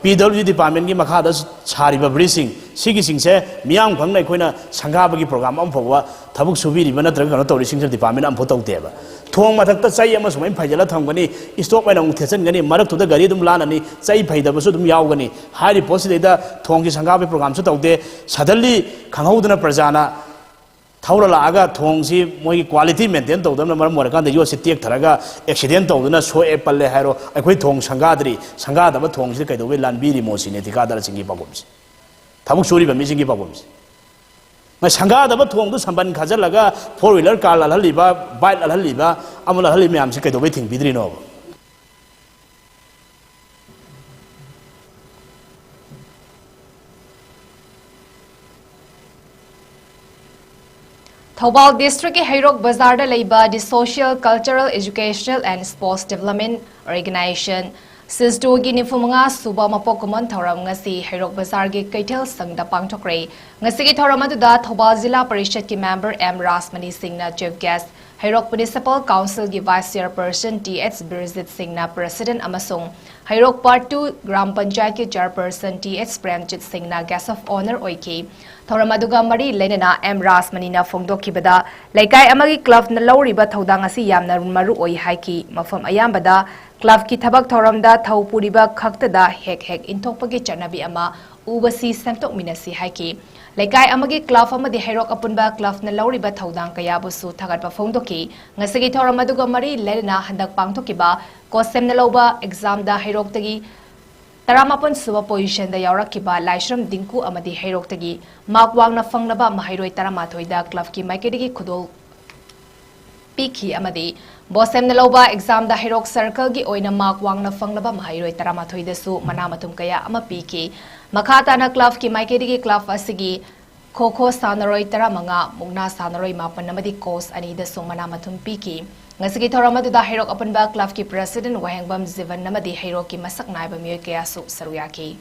ꯄꯤ ꯗꯕ꯭ꯂꯤꯎ ꯗꯤ ꯗꯤꯄꯥꯔꯠꯃꯦꯟꯒꯤ ꯃꯈꯥꯗ ꯁꯥꯔꯤꯕ ꯕ꯭ꯔꯤꯖꯁꯤꯡ, ꯁꯤꯒꯤꯁꯤꯡꯁꯦ ꯃꯤꯌꯥꯝ ꯈꯪꯅ ꯑꯩꯈꯣꯏꯅ ꯁꯪꯒꯥꯕꯒꯤ ꯄ꯭ꯔꯣꯒ꯭ꯔꯥꯝ ꯑꯃ ꯐꯥꯎꯕ ꯊꯕꯛ ꯁꯨꯕꯤꯔꯤꯕ ꯅꯠꯇ꯭ꯔꯒ ꯀꯩꯅꯣ ꯇꯧꯔꯤꯁꯤꯡꯁꯤꯅ ꯗꯤꯄꯥꯔꯠꯃꯦꯟ ꯑꯃꯐꯥꯎ ꯇꯧꯗꯦꯕ꯫ ꯊꯣꯡ ꯃꯊꯛꯇ ꯆꯩ ꯑꯃ ꯁꯨꯃꯥꯏꯅ ꯐꯩꯖꯜꯂ ꯊꯝꯒꯅꯤ, ꯏꯁꯇꯣꯞ ꯑꯣꯏꯅ ꯑꯃꯨꯛ ꯊꯦꯠꯆꯟꯒꯅꯤ, ꯃꯔꯛꯇꯨꯗ ꯒꯥꯔꯤ ꯑꯗꯨꯝ ꯂꯥꯟꯅꯅꯤ, ꯆꯩ ꯐꯩꯗꯕꯁꯨ ꯑꯗꯨꯝ ꯌꯥꯎꯒꯅꯤ꯫ ꯍꯥꯏꯔꯤꯕ ꯄꯣꯠꯁꯤꯗꯩꯗ ꯊꯣꯡꯒꯤ ꯁꯪꯒꯥꯕꯒꯤ ꯄ꯭ꯔꯣꯒ꯭ꯔꯥꯝꯁꯨ ꯇꯧꯗꯦ꯫ ꯁꯗꯟꯂꯤ ꯈꯪꯍꯧꯗꯅ ꯄ꯭ꯔꯖꯥꯅ ꯊꯧꯔ ꯂꯥꯛꯑꯒ ꯊꯣꯡꯁꯤ ꯃꯣꯏꯒꯤ ꯀ꯭ꯋꯥꯂꯤꯇꯤ ꯃꯦꯟꯇꯦꯟ ꯇꯧꯗꯕꯅ ꯃꯔꯝ ꯑꯣꯏꯔꯀꯥꯟꯗ ꯌꯣꯠꯁꯤ ꯇꯦꯛꯊꯔꯒ ꯑꯦꯛꯁꯤꯗꯦꯟ ꯇꯧꯗꯨꯅ ꯁꯣꯛꯑꯦ ꯄꯜꯂꯦ ꯍꯥꯏꯔꯣ, ꯑꯩꯈꯣꯏ ꯊꯣꯡ ꯁꯪꯒꯥꯗ꯭ꯔꯤ, ꯁꯪꯒꯥꯗꯕ ꯊꯣꯡꯁꯤꯗ ꯀꯩꯗꯧꯕꯩ ꯂꯥꯟꯕꯤꯔꯤꯃꯣ ꯁꯤꯅꯦ ꯊꯤꯀꯥꯗꯥꯔꯁꯤꯡꯒꯤ ꯄꯥꯎꯈꯨꯝꯁꯤ, ꯊꯕꯛ ꯁꯨꯔꯤꯕ ꯃꯤꯁꯤꯡꯒꯤ ꯄꯥꯎꯈꯨꯝꯁꯤ꯫ ꯉ-, ꯁꯪꯒꯥꯗꯕ ꯊꯣꯡꯗꯨ ꯁꯝꯕꯟ ꯈꯥꯖꯤꯜꯂꯒ ꯐꯣꯔ ꯋꯤꯂꯔ ꯀꯥꯔ ꯂꯥꯜꯍꯜꯂꯤꯕ, ꯕꯥꯏꯛ ꯂꯥꯜꯍꯜꯂꯤꯕ, ꯑꯃ ꯂꯥꯜꯍꯜꯂꯤ ꯃꯌꯥꯝꯁꯤ ꯀꯩꯗꯧꯕꯩ ꯊꯤꯡꯕꯤꯗ꯭ꯔꯤꯅꯣꯕ? ꯊꯧꯕꯥꯜ ꯗꯤꯁꯇ꯭ꯔꯤꯛꯀꯤ ꯍꯩꯔꯣꯛ ꯕꯖꯥꯔꯗ ꯂꯩꯕ The Social, Cultural, Educational and Sports Development Organization, ꯁꯤꯁꯗꯣꯒꯤ ꯅꯤꯐꯨ ꯃꯉꯥ ꯁꯨꯕ ꯃꯄꯣꯛ ꯀꯨꯝꯑꯣꯟ ꯊꯧꯔꯝ ꯉꯁꯤ ꯍꯩꯔꯣꯛ ꯕꯖꯥꯔꯒꯤ ꯀꯩꯊꯦꯜ ꯁꯪꯗ ꯄꯥꯡꯊꯣꯛꯈ꯭ꯔꯦ꯫ ꯉꯁꯤꯒꯤ ꯊꯧꯔꯝ ꯑꯗꯨꯗ ꯊꯧꯕꯥꯜ ꯖꯤꯂꯥ ꯄꯔꯤꯁꯠꯀꯤ ꯃꯦꯝꯕꯔ ꯑꯦꯝ ꯔꯥꯖꯃꯅꯤ ꯁꯤꯡꯅ ꯆꯤꯐ ꯒꯦꯁ, ꯍꯩꯔꯣꯛ Municipal Council ꯒꯤ Vice Chairperson ꯇꯤ ꯑꯩꯆ ꯕꯤꯔꯖꯤꯠ ꯁꯤꯡꯅ President ꯑꯃꯁꯨꯡ ꯍꯩꯔꯣꯛ Part two Gram Panchayat ꯀꯤ Chairperson ꯇꯤ ꯑꯩꯆ ꯄ꯭ꯔꯦꯝꯖꯤꯠ ꯁꯤꯡꯅ Guest of Honour ꯑꯣꯏꯈꯤ꯫ ꯊꯧꯔꯝ ꯑꯗꯨꯒ ꯃꯔꯤ ꯂꯩꯅꯅ ꯑꯦꯝ ꯔꯥꯖꯃꯅꯤꯅ ꯐꯣꯡꯗꯣꯛꯈꯤꯕꯗ, ꯂꯩꯀꯥꯏ ꯑꯃꯒꯤ club ꯅ ꯂꯧꯔꯤꯕ ꯊꯧꯗꯥꯡ ꯑꯁꯤ ꯌꯥꯝꯅ ꯃꯔꯨ ꯑꯣꯏ ꯍꯥꯏꯈꯤ꯫ ꯃꯐꯝ ꯑꯌꯥꯝꯕꯗ club ꯀꯤ ꯊꯕꯛ ꯊꯧꯔꯝꯗ ꯊꯧ ꯄꯨꯔꯤꯕ ꯈꯛꯇꯗ ꯍꯦꯛ ꯍꯦꯛ ꯏꯟꯊꯣꯛꯄꯒꯤ ꯆꯠꯅꯕꯤ ꯑꯃ ꯎꯕꯁꯤ ꯁꯦꯝꯗꯣꯛꯃꯤꯟꯅꯁꯤ ꯍꯥꯏꯈꯤ꯫ ꯂꯩꯀꯥꯏ ꯑꯃꯒꯤ club ꯑꯃꯗꯤ ꯍꯩꯔꯣꯛ ꯑꯄꯨꯟꯕ club ꯅ ꯂꯧꯔꯤꯕ ꯊꯧꯗꯥꯡ ꯀꯌꯥꯕꯨꯁꯨ ꯊꯥꯒꯠꯄ ꯐꯣꯡꯗꯣꯛꯈꯤ꯫ ꯉꯁꯤꯒꯤ ꯊꯧꯔꯝ ꯑꯗꯨꯒ ꯃꯔꯤ ꯂꯩꯅꯅ ꯍꯟꯗꯛ ꯄꯥꯡꯊꯣꯛꯈꯤꯕ ꯀꯣꯁꯦꯝꯅ ꯂꯧꯕ exam ꯗ ꯍꯩꯔꯣꯛꯇꯒꯤ ꯇꯔꯥꯃꯥꯄꯟ ꯁꯨꯕ position ꯗ ꯌꯥꯎꯔꯛꯈꯤꯕ ꯂꯥꯏꯁ꯭ꯔꯝ ꯗꯤꯡꯀꯨ ꯑꯃꯗꯤ ꯍꯩꯔꯣꯛꯇꯒꯤ mark ꯋꯥꯡꯅ ꯐꯪꯂꯕ ꯃꯍꯩꯔꯣꯏ ꯇꯔꯥꯃꯥꯊꯣꯏꯗ club ꯀꯤ ꯃꯥꯏꯀꯩꯗꯒꯤ ꯈꯨꯗꯣꯜ ꯄꯤꯈꯤ ꯑꯃꯗꯤ ꯕꯣꯁꯦꯝꯅ ꯂꯧꯕ exam ꯗ ꯍꯩꯔꯣꯛ circle ꯒꯤ ꯑꯣꯏꯅ mark ꯋꯥꯡꯅ ꯐꯪꯂꯕ ꯃꯍꯩꯔꯣꯏ ꯇꯔꯥꯃꯥꯊꯣꯏꯗꯁꯨ ꯃꯅꯥ ꯃꯊꯨꯝ ꯀꯌꯥ ꯑꯃ ꯄꯤꯈꯤ꯫ ꯃꯈꯥ ꯇꯥꯅ club ꯀꯤ ꯃꯥꯏꯀꯩꯗꯒꯤ club ꯑꯁꯤꯒꯤ ꯈꯣ ꯈꯣ ꯁꯥꯟꯅꯔꯣꯏ ꯇꯔꯥꯃꯉꯥ, ꯃꯨꯛꯅꯥ ꯁꯥꯟꯅꯔꯣꯏ ꯃꯥꯄꯟ ꯑꯃꯗꯤ coach ꯑꯅꯤꯗꯁꯨ ꯃꯅꯥ ꯃꯊꯨꯝ ꯄꯤꯈꯤ꯫ ꯉꯁꯤꯒꯤ ꯊꯧꯔꯝ ꯑꯗꯨꯗ ꯍꯩꯔꯣꯛ ꯑꯄꯨꯟꯕ club ꯀꯤ President ꯋꯥꯍꯦꯡꯕꯝ ꯖꯤꯕꯟ ꯑꯃꯗꯤ ꯍꯩꯔꯣꯛꯀꯤ ꯃꯁꯛ ꯅꯥꯏꯕ ꯃꯤꯑꯣꯏ ꯀꯌꯥꯁꯨ ꯁꯔꯨꯛ ꯌꯥꯈꯤ꯫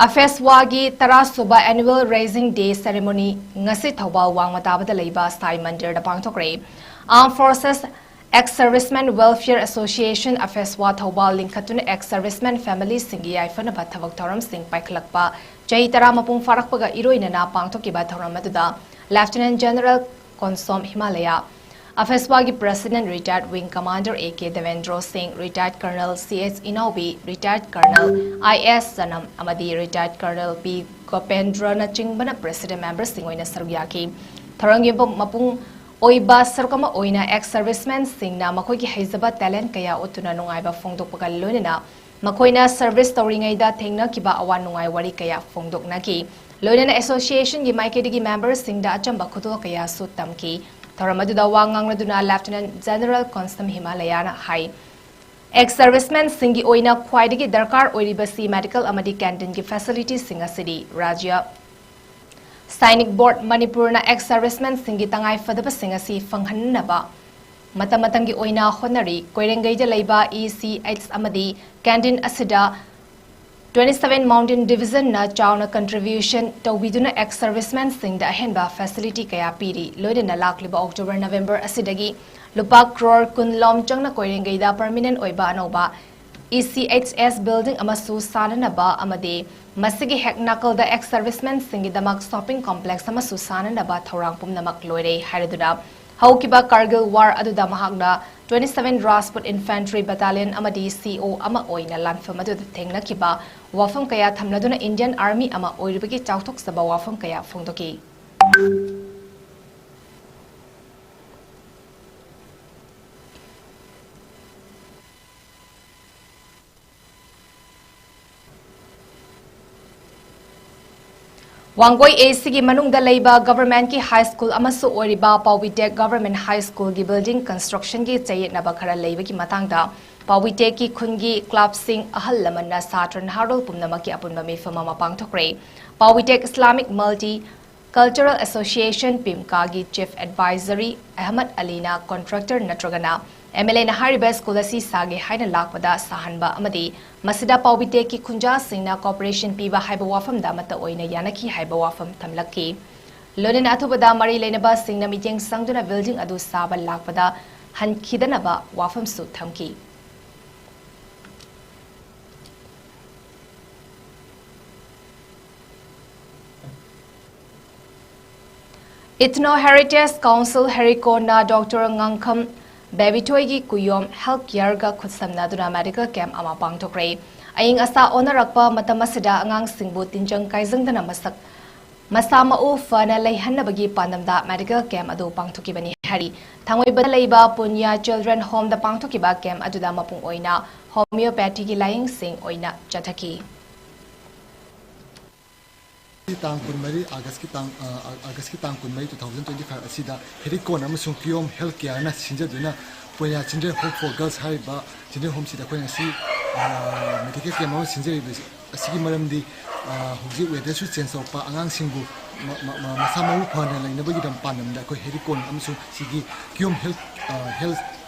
ꯑꯐꯦꯁꯋꯥꯒꯤ ꯇꯔꯥ ꯁꯨꯕ Annual Raising Day Ceremony ꯉꯁꯤ ꯊꯧꯕꯥꯜ ꯋꯥꯡꯃ ꯇꯥꯕꯗ ꯂꯩꯕ ꯁꯥꯏ ꯃꯟꯗꯤꯔꯗ ꯄꯥꯡꯊꯣꯛꯈ꯭ꯔꯦ꯫ Armed Forces Ex Servicemen Welfare Association ꯑꯐꯦꯁꯋꯥ Thoubal ꯂꯤꯡꯈꯠꯇꯨꯅ ex servicemen family ꯁꯤꯡꯒꯤ ꯌꯥꯏꯐꯅꯕ ꯊꯕꯛ ꯊꯧꯔꯝꯁꯤꯡ ꯄꯥꯏꯈꯠꯂꯛꯄ ꯆꯍꯤ ꯇꯔꯥ ꯃꯄꯨꯡ ꯐꯥꯔꯛꯄꯒ ꯏꯔꯣꯏꯅꯅ ꯄꯥꯡꯊꯣꯛꯈꯤꯕ ꯊꯧꯔꯝ ꯑꯗꯨꯗ Lieutenant General ꯀꯣꯟꯁꯣꯝ Himalaya, ꯑꯐꯦꯁꯋꯥꯒꯤ President Retired Wing Commander A K Devendro ꯁꯤꯡ, Retired Colonel C S ꯏꯅꯥꯎꯕꯤ, Retired Colonel ꯑꯥꯏ ꯑꯦꯁ ꯆꯅꯝ ꯑꯃꯗꯤ Retired Colonel ꯄꯤ ꯒꯣꯄꯦꯟꯗ꯭ꯔꯅꯆꯤꯡꯕꯅ President member ꯁꯤꯡ ꯑꯣꯏꯅ ꯁꯔꯨꯛ ꯌꯥꯈꯤ꯫ ꯊꯧꯔꯝꯒꯤ ꯃꯄꯨꯡ ꯑꯣꯏꯕ ꯁꯔꯨꯛ ꯑꯃ ꯑꯣꯏꯅ ex servicemen ꯁꯤꯡꯅ ꯃꯈꯣꯏꯒꯤ ꯍꯩꯖꯕ talent ꯀꯌꯥ ꯎꯠꯇꯨꯅ ꯅꯨꯡꯉꯥꯏꯕ ꯐꯣꯡꯗꯣꯛꯄꯒ ꯂꯣꯏꯅꯅ ꯃꯈꯣꯏꯅ service ꯇꯧꯔꯤꯉꯩꯗ ꯊꯦꯡꯅꯈꯤꯕ ꯑꯋꯥ ꯅꯨꯡꯉꯥꯏ ꯋꯥꯔꯤ ꯀꯌꯥ ꯐꯣꯡꯗꯣꯛꯅꯈꯤ꯫ ꯂꯣꯏꯅꯅ association ꯒꯤ ꯃꯥꯏꯀꯩꯗꯒꯤ member ꯁꯤꯡꯗ ꯑꯆꯝꯕ ꯈꯨꯗꯣꯜ ꯀꯌꯥꯁꯨ ꯇꯝꯈꯤ꯫ ꯊꯧꯔꯝ ꯑꯗꯨꯗ ꯋꯥ ꯉꯥꯡꯂꯗꯨꯅ Lieutenant General ꯀꯣꯟꯁꯝ ꯍꯤꯃꯥꯂꯌꯥꯅ ꯍꯥꯏ, ex servicemen ꯁꯤꯡꯒꯤ ꯑꯣꯏꯅ ꯈ꯭ꯋꯥꯏꯗꯒꯤ ꯗꯔꯀꯥꯔ ꯑꯣꯏꯔꯤꯕꯁꯤ medical ꯑꯃꯗꯤ canteen ꯒꯤ facility ꯁꯤꯡ ꯑꯁꯤꯅꯤ꯫ ꯔꯥꯖ꯭ꯌ ꯁꯥꯏꯅꯤꯛ ꯕꯣꯔꯗ ꯃꯅꯤꯄꯨꯔꯅ ex servicemen ꯁꯤꯡꯒꯤ ꯇꯉꯥꯏ ꯐꯗꯕꯁꯤꯡ ꯑꯁꯤ ꯐꯪꯍꯟꯅꯕ ꯃꯇꯝ ꯃꯇꯝꯒꯤ ꯑꯣꯏꯅ ꯍꯣꯠꯅꯔꯤ꯫ ꯀꯣꯏꯔꯦꯡꯒꯩꯗ ꯂꯩꯕ ꯏ ꯁꯤ ꯑꯩꯆ ꯑꯃꯗꯤ canteen ꯑꯁꯤꯗ Twenty seven Mountain Division ꯅ ꯆꯥꯎꯅ contribution ꯇꯧꯕꯤꯗꯨꯅ ex servicemen ꯁꯤꯡꯗ ꯑꯍꯦꯟꯕ facility ꯀꯌꯥ ꯄꯤꯔꯤ꯫ ꯂꯣꯏꯅꯅ ꯂꯥꯛꯂꯤꯕ October November ꯑꯁꯤꯗꯒꯤ ꯂꯨꯄꯥ ꯀ꯭ꯔꯣꯔ ꯀꯨꯟ ꯂꯣꯝ ꯆꯪꯅ ꯀꯣꯏꯔꯦꯡꯒꯩꯗ permanent ꯑꯣꯏꯕ ꯑꯅꯧꯕ E C H S building ꯑꯃꯁꯨ ꯁꯥꯅꯅꯕ ꯑꯃꯗꯤ ꯃꯁꯤꯒꯤ ꯍꯦꯛ ꯅꯥꯀꯜꯗ ex servicemen ꯁꯤꯡꯒꯤꯗꯃꯛ shopping complex ꯑꯃꯁꯨ ꯁꯥꯅꯅꯕ ꯊꯧꯔꯥꯡ ꯄꯨꯝꯅꯃꯛ ꯂꯣꯏꯔꯦ ꯍꯥꯏꯔꯗꯨꯅ ꯍꯧꯈꯤꯕ Kargil war ꯑꯗꯨꯗ ꯃꯍꯥꯛꯅ twenty seven Rajput Infantry Battalion ꯑꯃꯗꯤ C O ꯑꯃ ꯑꯣꯏꯅ ꯂꯥꯟꯐꯝ ꯑꯗꯨꯗ ꯊꯦꯡꯅꯈꯤꯕ ꯋꯥꯐꯝ ꯀꯌꯥ ꯊꯝꯂꯗꯨꯅ Indian Army ꯑꯃ ꯑꯣꯏꯔꯤꯕꯒꯤ ꯆꯥꯎꯊꯣꯛꯆꯕ ꯋꯥꯐꯝ ꯀꯌꯥ ꯐꯣꯡꯗꯣꯛꯈꯤ꯫ ꯋꯥꯡꯒꯣꯏ A Cꯒꯤ ꯃꯅꯨꯡꯗ ꯂꯩꯕ governmentꯀꯤ high school ꯑꯃꯁꯨ ꯑꯣꯏꯔꯤꯕ ꯄꯥꯎꯕꯤꯇꯦꯛ Government High Schoolꯒꯤ building constructionꯒꯤ ꯆꯌꯦꯠꯅꯕ ꯈꯔ ꯂꯩꯕꯒꯤ ꯃꯇꯥꯡꯗ ꯄꯥꯎꯕꯤꯇꯦꯛꯀꯤ ꯈꯨꯟꯒꯤ clubꯁꯤꯡ, ꯑꯍꯜ ꯂꯃꯟꯅ ꯁꯥꯇ꯭ꯔ ꯅꯍꯥꯔꯣꯜ ꯄꯨꯝꯅꯃꯛꯀꯤ ꯑꯄꯨꯟꯕ ꯃꯤꯐꯝ ꯑꯃ ꯄꯥꯡꯊꯣꯛꯈ꯭ꯔꯦ꯫ ꯄꯥꯎꯕꯤꯇꯦꯛ Islamic Multi Cultural Association, PIMCAꯒꯤ Chief Advisory Ahmad ꯑꯂꯤꯅ contractor ꯅꯠꯇ꯭ꯔꯒꯅ M L Aꯅ ꯍꯥꯏꯔꯤꯕ school ꯑꯁꯤ ꯁꯥꯒꯦ ꯍꯥꯏꯅ ꯂꯥꯛꯄꯗ ꯁꯥꯍꯟꯕ ꯑꯃꯗꯤ ꯃꯁꯤꯗ ꯄꯥꯎꯕꯤꯇꯦꯛꯀꯤ ꯈꯨꯟꯖꯥꯁꯤꯡꯅ cooperation ꯄꯤꯕ ꯍꯥꯏꯕ ꯋꯥꯐꯝꯗ ꯑꯃꯠꯇ ꯑꯣꯏꯅ ꯌꯥꯅꯈꯤ ꯍꯥꯏꯕ ꯋꯥꯐꯝ ꯊꯝꯂꯛꯈꯤ꯫ ꯂꯣꯏꯅꯅ ꯑꯊꯨꯕꯗ ꯃꯔꯤ ꯂꯩꯅꯕꯁꯤꯡꯅ ꯃꯤꯠꯌꯦꯡ ꯆꯪꯗꯨꯅ building ꯑꯗꯨ ꯁꯥꯕ ꯂꯥꯛꯄꯗ ꯍꯟꯈꯤꯗꯅꯕ ꯋꯥꯐꯝꯁꯨ ꯊꯝꯈꯤ꯫ Ethno Heritage Council, ꯍꯦꯔꯤꯀꯣꯟꯅ Doctor ꯉꯥꯡꯈꯝ ꯕꯦꯕꯤꯊꯣꯏꯒꯤ ꯀꯨꯌꯣꯝ health careꯒ ꯈꯨꯠꯁꯝꯅꯗꯨꯅ medical camp ꯑꯃ ꯄꯥꯡꯊꯣꯛꯈ꯭ꯔꯦ꯫ ꯑꯏꯪ ꯑꯁꯥ ꯑꯣꯟꯅꯔꯛꯄ ꯃꯇꯝ ꯑꯁꯤꯗ ꯑꯉꯥꯡꯁꯤꯡꯕꯨ ꯇꯤꯟꯖꯪ ꯀꯥꯏꯖꯪꯗꯅ ꯃꯁꯛ, ꯃꯁꯥ ꯃꯎ ꯐꯅ ꯂꯩꯍꯟꯅꯕꯒꯤ ꯄꯥꯟꯗꯝꯗ medical camp ꯑꯗꯨ ꯄꯥꯡꯊꯣꯛꯈꯤꯕꯅꯤ ꯍꯥꯏꯔꯤ꯫ ꯊꯥꯡꯃꯩꯕꯟꯗ ꯂꯩꯕ ꯄꯨꯟꯌꯥ Children Homeꯗ ꯄꯥꯡꯊꯣꯛꯈꯤꯕ camp ꯑꯗꯨꯗ ꯃꯄꯨꯡ ꯑꯣꯏꯅ homeopathyꯒꯤ ꯂꯥꯏꯌꯦꯡꯁꯤꯡ ꯑꯣꯏꯅ ꯆꯠꯊꯈꯤ꯫ ꯇꯥꯡ ꯀꯨꯟꯃꯔꯤ, Augustꯀꯤ ꯇꯥꯡ, ꯑ, Augustꯀꯤ ꯇꯥꯡ ꯀꯨꯟꯃꯔꯤ, two thousand twenty five ꯑꯁꯤꯗ ꯍꯦꯔꯤꯀꯣꯟ ꯑꯃꯁꯨꯡ ꯀꯤꯌꯣꯝ health careꯅ ꯁꯤꯟꯖꯗꯨꯅ ꯄꯨꯟꯌꯥ Children Home for Girls ꯍꯥꯏꯔꯤꯕ children homeꯁꯤꯗ ꯑꯩꯈꯣꯏ ꯉꯁꯤ, ꯑ, medical camp ꯑꯃ ꯁꯤꯟꯖꯔꯤꯕꯁꯤ, ꯑꯁꯤꯒꯤ ꯃꯔꯝꯗꯤ, ꯑ, ꯍꯧꯖꯤꯛ weatherꯁꯨ change ꯇꯧꯔꯛꯄ, ꯑꯉꯥꯡꯁꯤꯡꯕꯨ ꯃ-, ꯃ-, ꯃ-, ꯃꯁꯥ ꯃꯎ ꯐꯅ ꯂꯩꯅꯕꯒꯤꯗꯃꯛ ꯄꯥꯟꯗꯝꯗ ꯑꯩꯈꯣꯏ ꯍꯦꯔꯤꯀꯣꯟ ꯑꯃꯁꯨꯡ ꯁꯤꯒꯤ ꯀꯤꯌꯣꯝ health, ꯑ, health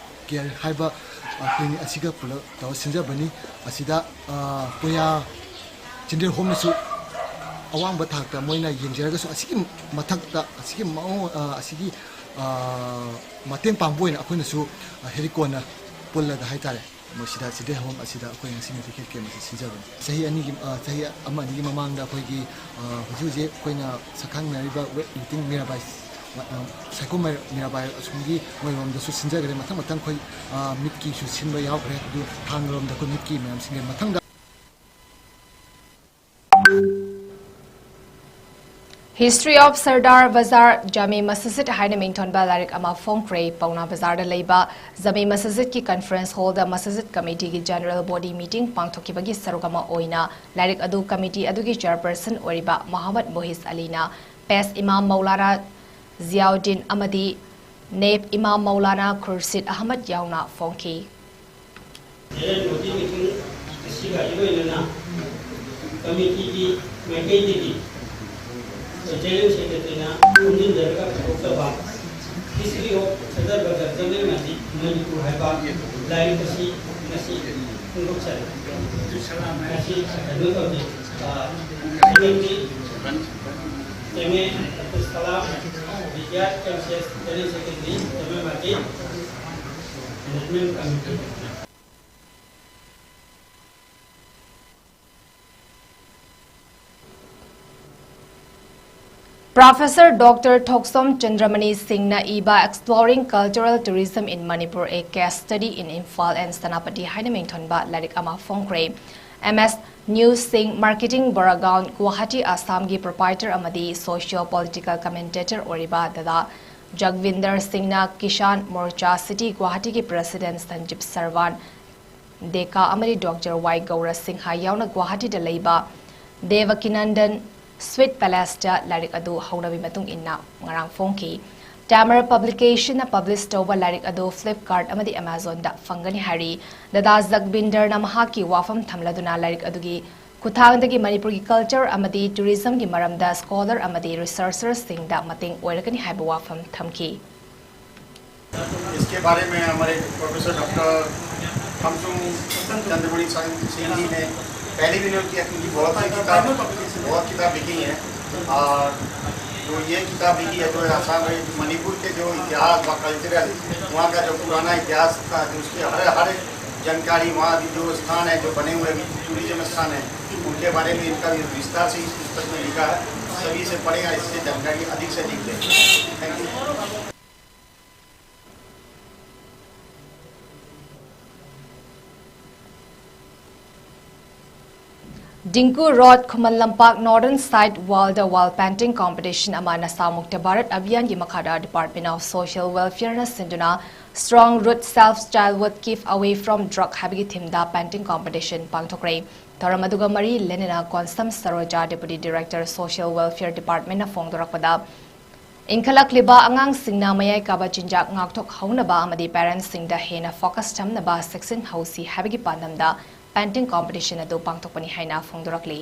care ꯍꯥꯏꯕ, ꯑ, clinic ꯑꯁꯤꯒ ꯄꯨꯂꯞ ꯇꯧꯔ ꯁꯤꯟꯖꯕꯅꯤ꯫ ꯑꯁꯤꯗ, ꯑ, ꯄꯨꯟꯌꯥ ꯆꯤꯜꯗ꯭ꯔꯦꯟ ꯍꯣꯝꯅꯁꯨ ꯑꯋꯥꯡꯕ ꯊꯥꯛꯇ ꯃꯣꯏꯅ ꯌꯦꯡꯖꯔꯒꯁꯨ, ꯑꯁꯤꯒꯤ ꯃꯊꯛꯇ ꯑꯁꯤꯒꯤ ꯃꯑꯣꯡ, ꯑ, ꯑꯁꯤꯒꯤ, ꯑ, ꯃꯇꯦꯡ ꯄꯥꯡꯕ ꯑꯣꯏꯅ ꯑꯩꯈꯣꯏꯅꯁꯨ, ꯑ, ꯍꯦꯂꯤꯛ ꯀꯣꯟꯅ ꯄꯨꯜꯂꯒ ꯍꯥꯏꯇꯥꯔꯦ, ꯃꯣꯏꯁꯤꯗ ꯆꯤꯜꯗ꯭ꯔꯦꯟ ꯍꯣꯝ ꯑꯁꯤꯗ ꯑꯩꯈꯣꯏ ꯉꯁꯤ ꯃꯦꯗꯤꯀꯦꯜ ꯀꯦꯝ ꯑꯁꯤ ꯁꯤꯟꯖꯕꯅꯤ꯫ ꯆꯍꯤ ꯑꯅꯤꯒꯤ, ꯑ, ꯆꯍꯤ ꯑꯃ ꯑꯅꯤꯒꯤ ꯃꯃꯥꯡꯗ ꯑꯩꯈꯣꯏꯒꯤ, ꯑ, ꯍꯧꯖꯤꯛ ꯍꯧꯖꯤꯛ ꯑꯩꯈꯣꯏꯅ ꯁꯛꯈꯪꯅꯔꯤꯕ ꯋꯦꯠ ꯂꯤꯐꯇꯤꯡ ꯃꯤꯔꯥꯕꯥꯏ, ꯑ, ꯁꯥꯏꯈꯣꯝ ꯃꯤꯔꯥꯕꯥꯏ ꯑꯁꯣꯝꯒꯤ ꯃꯣꯏꯔꯣꯝꯗꯁꯨ ꯁꯤꯟꯖꯈ꯭ꯔꯦ꯫ ꯃꯊꯪ ꯃꯊꯪ ꯑꯩꯈꯣꯏ, ꯑ, ꯃꯤꯠꯀꯤꯁꯨ ꯁꯤꯟꯕ ꯌꯥꯎꯈ꯭ꯔꯦ꯫ ꯑꯗꯨ ꯊꯥꯡꯒꯔꯣꯝꯗ ꯑꯩꯈꯣꯏ ꯃꯤꯠꯀꯤ ꯃꯌꯥꯝ ꯁꯤꯟꯈ꯭ꯔꯦ꯫ ꯃꯊꯪꯗ History of Sardar Bazar Jami Masjid ꯍꯥꯏꯅ ꯃꯤꯡꯊꯣꯟꯕ ꯂꯥꯏꯔꯤꯛ ꯑꯃ ꯐꯣꯡꯈ꯭ꯔꯦ꯫ ꯄꯥꯎꯅꯥ ꯕꯖꯥꯔꯗ ꯂꯩꯕ ꯖꯃꯤ ꯃꯁꯖꯤꯗꯀꯤ ꯀꯟꯐꯔꯦꯟꯁ ꯍꯣꯜꯗ ꯃꯁꯖꯤꯗ ꯀꯃꯤꯇꯤꯒꯤ ꯖꯦꯅꯔꯦꯜ ꯕꯣꯗꯤ ꯃꯤꯇꯤꯡ ꯄꯥꯡꯊꯣꯛꯈꯤꯕꯒꯤ ꯁꯔꯨꯛ ꯑꯃ ꯑꯣꯏꯅ ꯂꯥꯏꯔꯤꯛ ꯑꯗꯨ ꯀꯃꯤꯇꯤ ꯑꯗꯨꯒꯤ ꯆꯦꯌꯔꯄꯔꯁꯟ ꯑꯣꯏꯔꯤꯕ ꯃꯣꯍꯝꯃꯗ ꯃꯣꯍꯤꯁ ꯑꯂꯤꯅ ꯄꯦꯁ ꯏꯃꯥꯝ ꯃꯧꯂꯥꯅꯥ ꯖꯤꯌꯥꯎꯗꯤꯟ ꯑꯃꯗꯤ ꯅꯦꯕ ꯏꯃꯥꯝ ꯃꯧꯂꯥꯅꯥ ꯈꯨꯔꯁꯤꯗ ꯑꯍꯃꯗ ꯌꯥꯎꯅ ꯐꯣꯡꯈꯤ꯫ ꯖꯦꯅꯔꯦꯜ ꯕꯣꯗꯤ ꯃꯤꯇꯤꯡ ꯑꯁꯤꯒ ꯏꯔꯣꯏꯅꯅ ꯀꯃꯤꯇꯤꯒꯤ ꯃꯥꯏꯀꯩꯗꯒꯤ general ꯁꯦꯀ꯭ꯔꯦꯇꯔꯤꯅ ꯈꯣꯝꯖꯤꯟꯖꯔꯒ ꯄꯨꯊꯣꯛꯆꯕ History of Sadar Bazar Jami Masjid Manipur ꯍꯥꯏꯕ ꯂꯥꯏꯔꯤꯛ ꯑꯁꯤ ꯉꯁꯤ ꯐꯣꯡꯗꯣꯛꯆꯔꯤ꯫ ꯉꯁꯤ ꯀꯩꯅꯣ ꯇꯧꯖꯩ, ꯑ, committee M A Abdul Salam, ꯔꯤꯇꯥꯌꯔꯗ M C S general secretary, Jami Masjid management committee. Professor Doctor Thoksom Chandramani Singhꯅ ꯏꯕ Exploring Cultural Tourism in Manipur, A Case Study in Imphal and Senapati ꯍꯥꯏꯅ ꯃꯤꯡꯊꯣꯟꯕ ꯂꯥꯏꯔꯤꯛ ꯑꯃ ꯐꯣꯡꯈ꯭ꯔꯦ꯫ ꯑꯦꯝ ꯑꯦꯁ ꯅ꯭ꯌꯨꯁ ꯁꯤꯡꯍ, ꯃꯥꯔꯀꯦꯇꯤꯡ ꯕꯣꯔꯥꯒꯥꯎꯟ, ꯒꯨꯋꯥꯍꯥꯇꯤ, ꯑꯁꯥꯝꯒꯤ ꯄ꯭ꯔꯣꯄꯥꯏꯇꯔ ꯑꯃꯗꯤ ꯁꯣꯁꯤꯌꯣ ꯄꯣꯂꯤꯇꯤꯀꯦꯜ ꯀꯃꯦꯟꯇꯦꯇꯔ ꯑꯣꯏꯔꯤꯕ ꯗꯥꯗꯥ ꯖꯒꯕꯤꯟꯗꯔ ꯁꯤꯡꯍꯅ ꯀꯤꯁꯥꯟ ꯃꯣꯔꯆꯥ ꯁꯤꯇꯤ ꯒꯨꯋꯥꯍꯥꯇꯤꯒꯤ ꯄ꯭ꯔꯦꯁꯤꯗꯦꯟꯠ ꯁꯟꯖꯤꯕ ꯁꯔꯋꯥꯟ ꯗꯦꯀꯥ ꯑꯃꯗꯤ ꯗꯣꯛꯇꯔ ꯋꯥꯏ ꯒꯧꯔ ꯁꯤꯡꯍ ꯌꯥꯎꯅ ꯒꯨꯋꯥꯍꯥꯇꯤꯗ ꯂꯩꯕ ꯗꯦꯕꯀꯤꯅꯟꯗꯟ ꯁ꯭ꯋꯤꯠ ꯄꯦꯂꯦꯁꯇ ꯂꯥꯏꯔꯤꯛ ꯑꯗꯨ ꯍꯧꯅꯕꯤ ꯃꯇꯨꯡ ꯏꯟꯅ ꯉꯔꯥꯡ ꯐꯣꯡꯈꯤ꯫ ꯇꯥꯃꯔ ꯄꯕ꯭ꯂꯤꯀꯦꯁꯟꯅ ꯄꯕ꯭ꯂꯤꯁ ꯇꯧꯕ ꯂꯥꯏꯔꯤꯛ ꯑꯗꯨ ꯐ꯭ꯂꯤꯞꯀꯥꯔꯠ ꯑꯃꯗꯤ ꯑꯦꯃꯥꯖꯣꯟꯗ ꯐꯪꯒꯅꯤ ꯍꯥꯏꯔꯤ꯫ ꯗꯥꯗꯥ ꯖꯒꯕꯤꯟꯗꯔꯅ ꯃꯍꯥꯛꯀꯤ ꯋꯥꯐꯝ ꯊꯝꯂꯗꯨꯅ ꯂꯥꯏꯔꯤꯛ ꯑꯗꯨꯒꯤ ꯈꯨꯠꯊꯥꯡꯗꯒꯤ ꯃꯅꯤꯄꯨꯔꯒꯤ ꯀꯜꯆꯔ ꯑꯃꯗꯤ ꯇꯨꯔꯤꯖꯝꯒꯤ ꯃꯔꯝꯗ ꯁ꯭ꯀꯣꯂꯔ ꯑꯃꯗꯤ ꯔꯤꯁꯔꯆꯔꯁꯤꯡꯗ ꯃꯇꯦꯡ ꯑꯣꯏꯔꯒꯅꯤ ꯍꯥꯏꯕ ꯋꯥꯐꯝ ꯊꯝꯈꯤ꯫ इसके बारे में हमारे प्रोफेसर डॉक्टर थमसुम चंद्रमणि सिंह जी ने पहले भी नोट किया, क्योंकि बहुत सी किताब, बहुत किताब लिखी है। और जो ये किताब लिखी है, जो आसाम में मणिपुर के जो इतिहास व कल्चरल, वहाँ का जो पुराना इतिहास था, जो उसके हर हर जानकारी, वहाँ भी जो स्थान है, जो बने हुए टूरिज्म स्थान है, उनके बारे में इनका विस्तार से इस पुस्तक में लिखा है। सभी से पढ़ेगा, इससे जानकारी अधिक से अधिक देंगे। Thank you. Dinku Road, Khuman Lampak, Northern Side Wall da Wall Painting Competition ꯑꯃ ꯅꯁꯥ ꯃꯨꯛꯇ ꯚꯥꯔꯠ ꯑꯚꯤꯌꯥꯟꯒꯤ ꯃꯈꯥꯗ Department of Social Welfare ꯅ ꯁꯤꯟꯗꯨꯅ Strong Root Self Childhood Keep Away from Drug ꯍꯥꯏꯕꯒꯤ theme ꯗ painting competition ꯄꯥꯡꯊꯣꯛꯈ꯭ꯔꯦ꯫ ꯊꯧꯔꯝ ꯑꯗꯨꯒ ꯃꯔꯤ ꯂꯩꯅꯅ Konsam ꯁꯔꯣꯖꯥ, Deputy Director, Social Welfare Department ꯅ ꯐꯣꯡꯗꯣꯔꯛꯄꯗ, ꯏꯟꯈꯠꯂꯛꯂꯤꯕ ꯑꯉꯥꯡꯁꯤꯡꯅ ꯃꯌꯥꯏ ꯀꯥꯕ ꯆꯤꯟꯖꯥꯛ ꯉꯥꯛꯊꯣꯛꯍꯧꯅꯕ ꯑꯃꯗꯤ parents ꯁꯤꯡꯗ ꯍꯦꯟꯅ focus ꯊꯝꯅꯕ ꯆꯦꯛꯁꯤꯟꯍꯧꯁꯤ ꯍꯥꯏꯕꯒꯤ ꯄꯥꯟꯗꯝꯗ painting competition ꯑꯗꯨ ꯄꯥꯡꯊꯣꯛꯄꯅꯤ ꯍꯥꯏꯅ ꯐꯣꯡꯗꯣꯔꯛꯂꯤ꯫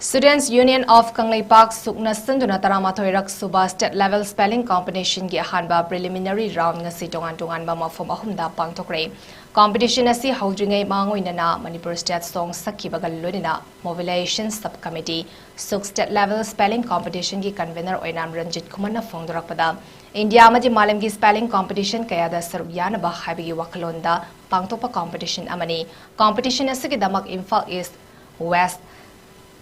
Students Union of ꯀꯪꯂꯩꯄꯥꯛ ꯁꯨꯛꯅ ꯁꯤꯟꯗꯨꯅ ꯇꯔꯥꯃꯥꯊꯣꯏꯔꯛ ꯁꯨꯕ State Level Spelling Competition ꯒꯤ ꯑꯍꯥꯟꯕ preliminary round ꯉꯁꯤ ꯇꯣꯉꯥꯟ ꯇꯣꯉꯥꯟꯕ ꯃꯐꯝ ꯑꯍꯨꯝꯗ ꯄꯥꯡꯊꯣꯛꯈ꯭ꯔꯦ꯫ Competition ꯑꯁꯤ ꯍꯧꯗ꯭ꯔꯤꯉꯩ ꯃꯥꯡꯑꯣꯏꯅꯅ Manipur State Song ꯁꯛꯈꯤꯕꯒ ꯂꯣꯏꯅꯅ Mobilization Sub Committee, ꯁꯨꯛ State Level Spelling Competition ꯒꯤ convener ꯑꯣꯏꯅ ꯔꯟꯖꯤꯠ ꯈꯨꯃꯟꯅ ꯐꯣꯡꯗꯣꯔꯛꯄꯗ, ꯏꯟꯗꯤꯌꯥ ꯑꯃꯗꯤ ꯃꯥꯂꯦꯝꯒꯤ spelling competition ꯀꯌꯥꯗ ꯁꯔꯨꯛ ꯌꯥꯅꯕ ꯍꯥꯏꯕꯒꯤ ꯋꯥꯈꯜꯂꯣꯟꯗ ꯄꯥꯡꯊꯣꯛꯄ competition ꯑꯃꯅꯤ꯫ Competition ꯑꯁꯤꯒꯤꯗꯃꯛ ꯏꯝꯐꯥꯜ East, West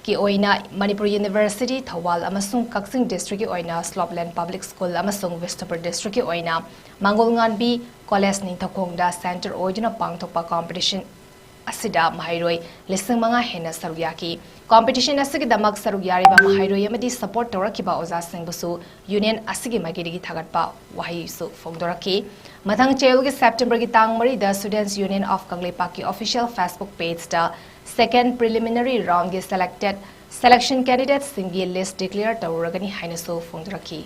ꯀꯤ ꯑꯣꯏꯅ ꯃꯅꯤꯄꯨꯔ University ꯊꯧꯕꯥꯜ ꯑꯃꯁꯨꯡ ꯀꯛꯆꯤꯡ district ꯀꯤ ꯑꯣꯏꯅ Slopeland Public School ꯑꯃꯁꯨꯡ ꯕꯤꯁꯅꯨꯄꯨꯔ district ꯀꯤ ꯑꯣꯏꯅ ꯃꯥꯡꯒꯣꯜꯉꯥꯟꯕꯤ College ꯅꯤꯡꯊꯧꯈꯣꯡꯗ center ꯑꯣꯏꯗꯨꯅ ꯄꯥꯡꯊꯣꯛꯄ competition ꯑꯁꯤꯗ ꯃꯍꯩꯔꯣꯏ ꯂꯤꯁꯤꯡ ꯃꯉꯥ ꯍꯦꯟꯅ ꯁꯔꯨꯛ ꯌꯥꯈꯤ꯫ Competition ꯑꯁꯤꯒꯤꯗꯃꯛ ꯁꯔꯨꯛ ꯌꯥꯔꯤꯕ ꯃꯍꯩꯔꯣꯏ ꯑꯃꯗꯤ support ꯇꯧꯔꯛꯈꯤꯕ ꯑꯣꯖꯥꯁꯤꯡꯕꯨꯁꯨ Union ꯑꯁꯤꯒꯤ ꯃꯥꯏꯀꯩꯗꯒꯤ ꯊꯥꯒꯠꯄ ꯋꯥꯍꯩꯁꯨ ꯐꯣꯡꯗꯣꯔꯛꯈꯤ꯫ ꯃꯊꯪ ꯆꯌꯣꯜꯒꯤ September ꯒꯤ ꯇꯥꯡ ꯃꯔꯤꯗ Students Union of ꯀꯪꯂꯩꯄꯥꯛꯀꯤ official Facebook page ꯇ second preliminary round ꯒꯤ selected, selection candidate ꯁꯤꯡꯒꯤ list declare ꯇꯧꯔꯨꯔꯒꯅꯤ ꯍꯥꯏꯅꯁꯨ ꯐꯣꯡꯗꯣꯔꯛꯈꯤ꯫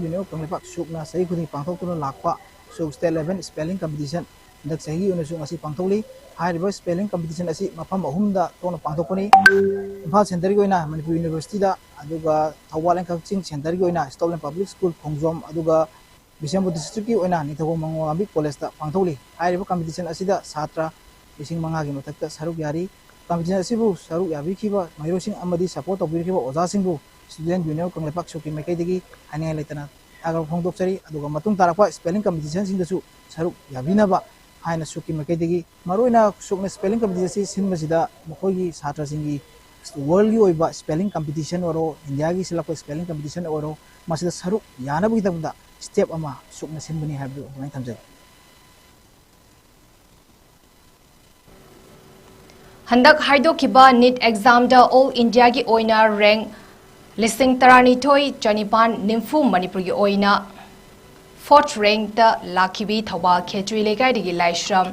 Union of ꯀꯪꯂꯩꯄꯥꯛ ꯁꯨꯛꯅ ꯆꯍꯤ ꯈꯨꯗꯤꯡꯒꯤ ꯄꯥꯡꯊꯣꯛꯇꯨꯅ ꯂꯥꯛꯄ ꯁꯨꯛ State Level Spelling Competition ꯍꯟꯗꯛ ꯆꯍꯤꯒꯤ ꯑꯣꯏꯅꯁꯨ ꯉꯁꯤ ꯄꯥꯡꯊꯣꯛꯂꯤ꯫ ꯍꯥꯏꯔꯤꯕ spelling competition ꯑꯁꯤ ꯃꯐꯝ ꯑꯍꯨꯝꯗ ꯊꯣꯛꯅ ꯄꯥꯡꯊꯣꯛꯀꯅꯤ꯫ ꯏꯝꯐꯥꯜ centreꯒꯤ ꯑꯣꯏꯅ ꯃꯅꯤꯄꯨꯔ Universityꯗ, ꯑꯗꯨꯒ ꯊꯧꯕꯥꯜ and ꯀꯛꯆꯤꯡ centreꯒꯤ ꯑꯣꯏꯅ Stoveland Public School ꯈꯣꯡꯖꯣꯝ, ꯑꯗꯨꯒ ꯕꯤꯁꯦꯝꯄꯨꯔ districtꯀꯤ ꯑꯣꯏꯅ ꯅꯤꯡꯊꯧꯈꯣꯡ ꯃꯉꯣꯟꯉꯥꯟꯕꯤ collegeꯇ ꯄꯥꯡꯊꯣꯛꯂꯤ꯫ ꯍꯥꯏꯔꯤꯕ competition ꯑꯁꯤꯗ ꯁꯥꯇ꯭ꯔ ꯂꯤꯁꯤꯡ ꯃꯉꯥꯒꯤ ꯃꯊꯛꯇ ꯁꯔꯨꯛ ꯌꯥꯔꯤ꯫ Competition ꯑꯁꯤꯕꯨ ꯁꯔꯨꯛ ꯌꯥꯕꯤꯈꯤꯕ ꯃꯍꯩꯔꯣꯏꯁꯤꯡ ꯑꯃꯗꯤ support ꯇꯧꯕꯤꯔꯤꯕ ꯑꯣꯖꯥꯁꯤꯡꯕꯨ Student Union of Kangleipak ꯁꯣꯛꯀꯤ ꯃꯥꯏꯀꯩꯗꯒꯤ ꯍꯥꯏꯅꯤꯡꯉꯥꯏ ꯂꯩꯇꯅ ꯊꯥꯒꯠꯄ ꯐꯣꯡꯗꯣꯛꯆꯔꯤ꯫ ꯑꯗꯨꯒ ꯃꯇꯨꯡ ꯇꯥꯔꯛꯄ spelling competitionꯁꯤꯡꯗꯁꯨ ꯁꯔꯨꯛ ꯌꯥꯕꯤꯅꯕ ꯍꯥꯏꯅ ꯁꯣꯛꯀꯤ ꯃꯥꯏꯀꯩꯗꯒꯤ, ꯃꯔꯨꯑꯣꯏꯅ ꯁꯣꯛꯅ spelling competition ꯑꯁꯤ ꯁꯤꯟꯕꯁꯤꯗ ꯃꯈꯣꯏꯒꯤ ꯁꯥꯇ꯭ꯔꯁꯤꯡꯒꯤ worldꯒꯤ ꯑꯣꯏꯕ spelling competition ꯑꯣꯏꯔꯣ, ꯏꯟꯗꯤꯌꯥꯒꯤ ꯁꯤꯜꯂꯛꯄ spelling competition ꯑꯣꯏꯔꯣ, ꯃꯁꯤꯗ ꯁꯔꯨꯛ ꯌꯥꯅꯕꯒꯤꯗꯃꯛꯇ step ꯑꯃ ꯁꯣꯛꯅ ꯁꯤꯟꯕꯅꯤ ꯍꯥꯏꯕꯗꯨ ꯑꯗꯨꯃꯥꯏꯅ ꯊꯝꯖꯒꯦ꯫ ꯍꯟꯗꯛ ꯍꯥꯏꯗꯣꯛꯈꯤꯕ NEET examꯗ all Indiaꯒꯤ ꯑꯣꯏꯅ rank ꯂꯤꯁꯤꯡ ꯇꯔꯥꯅꯤꯊꯣꯏ ꯆꯅꯤꯄꯥꯟ ꯅꯤꯐꯨ, ꯃꯅꯤꯄꯨꯔꯒꯤ ꯑꯣꯏꯅ fourth rankꯇ ꯂꯥꯛꯈꯤꯕꯤ ꯊꯧꯕꯥꯜ ꯈꯦꯇ꯭ꯔꯤ ꯂꯩꯀꯥꯏꯗꯒꯤ ꯂꯥꯏꯁ꯭ꯔꯝ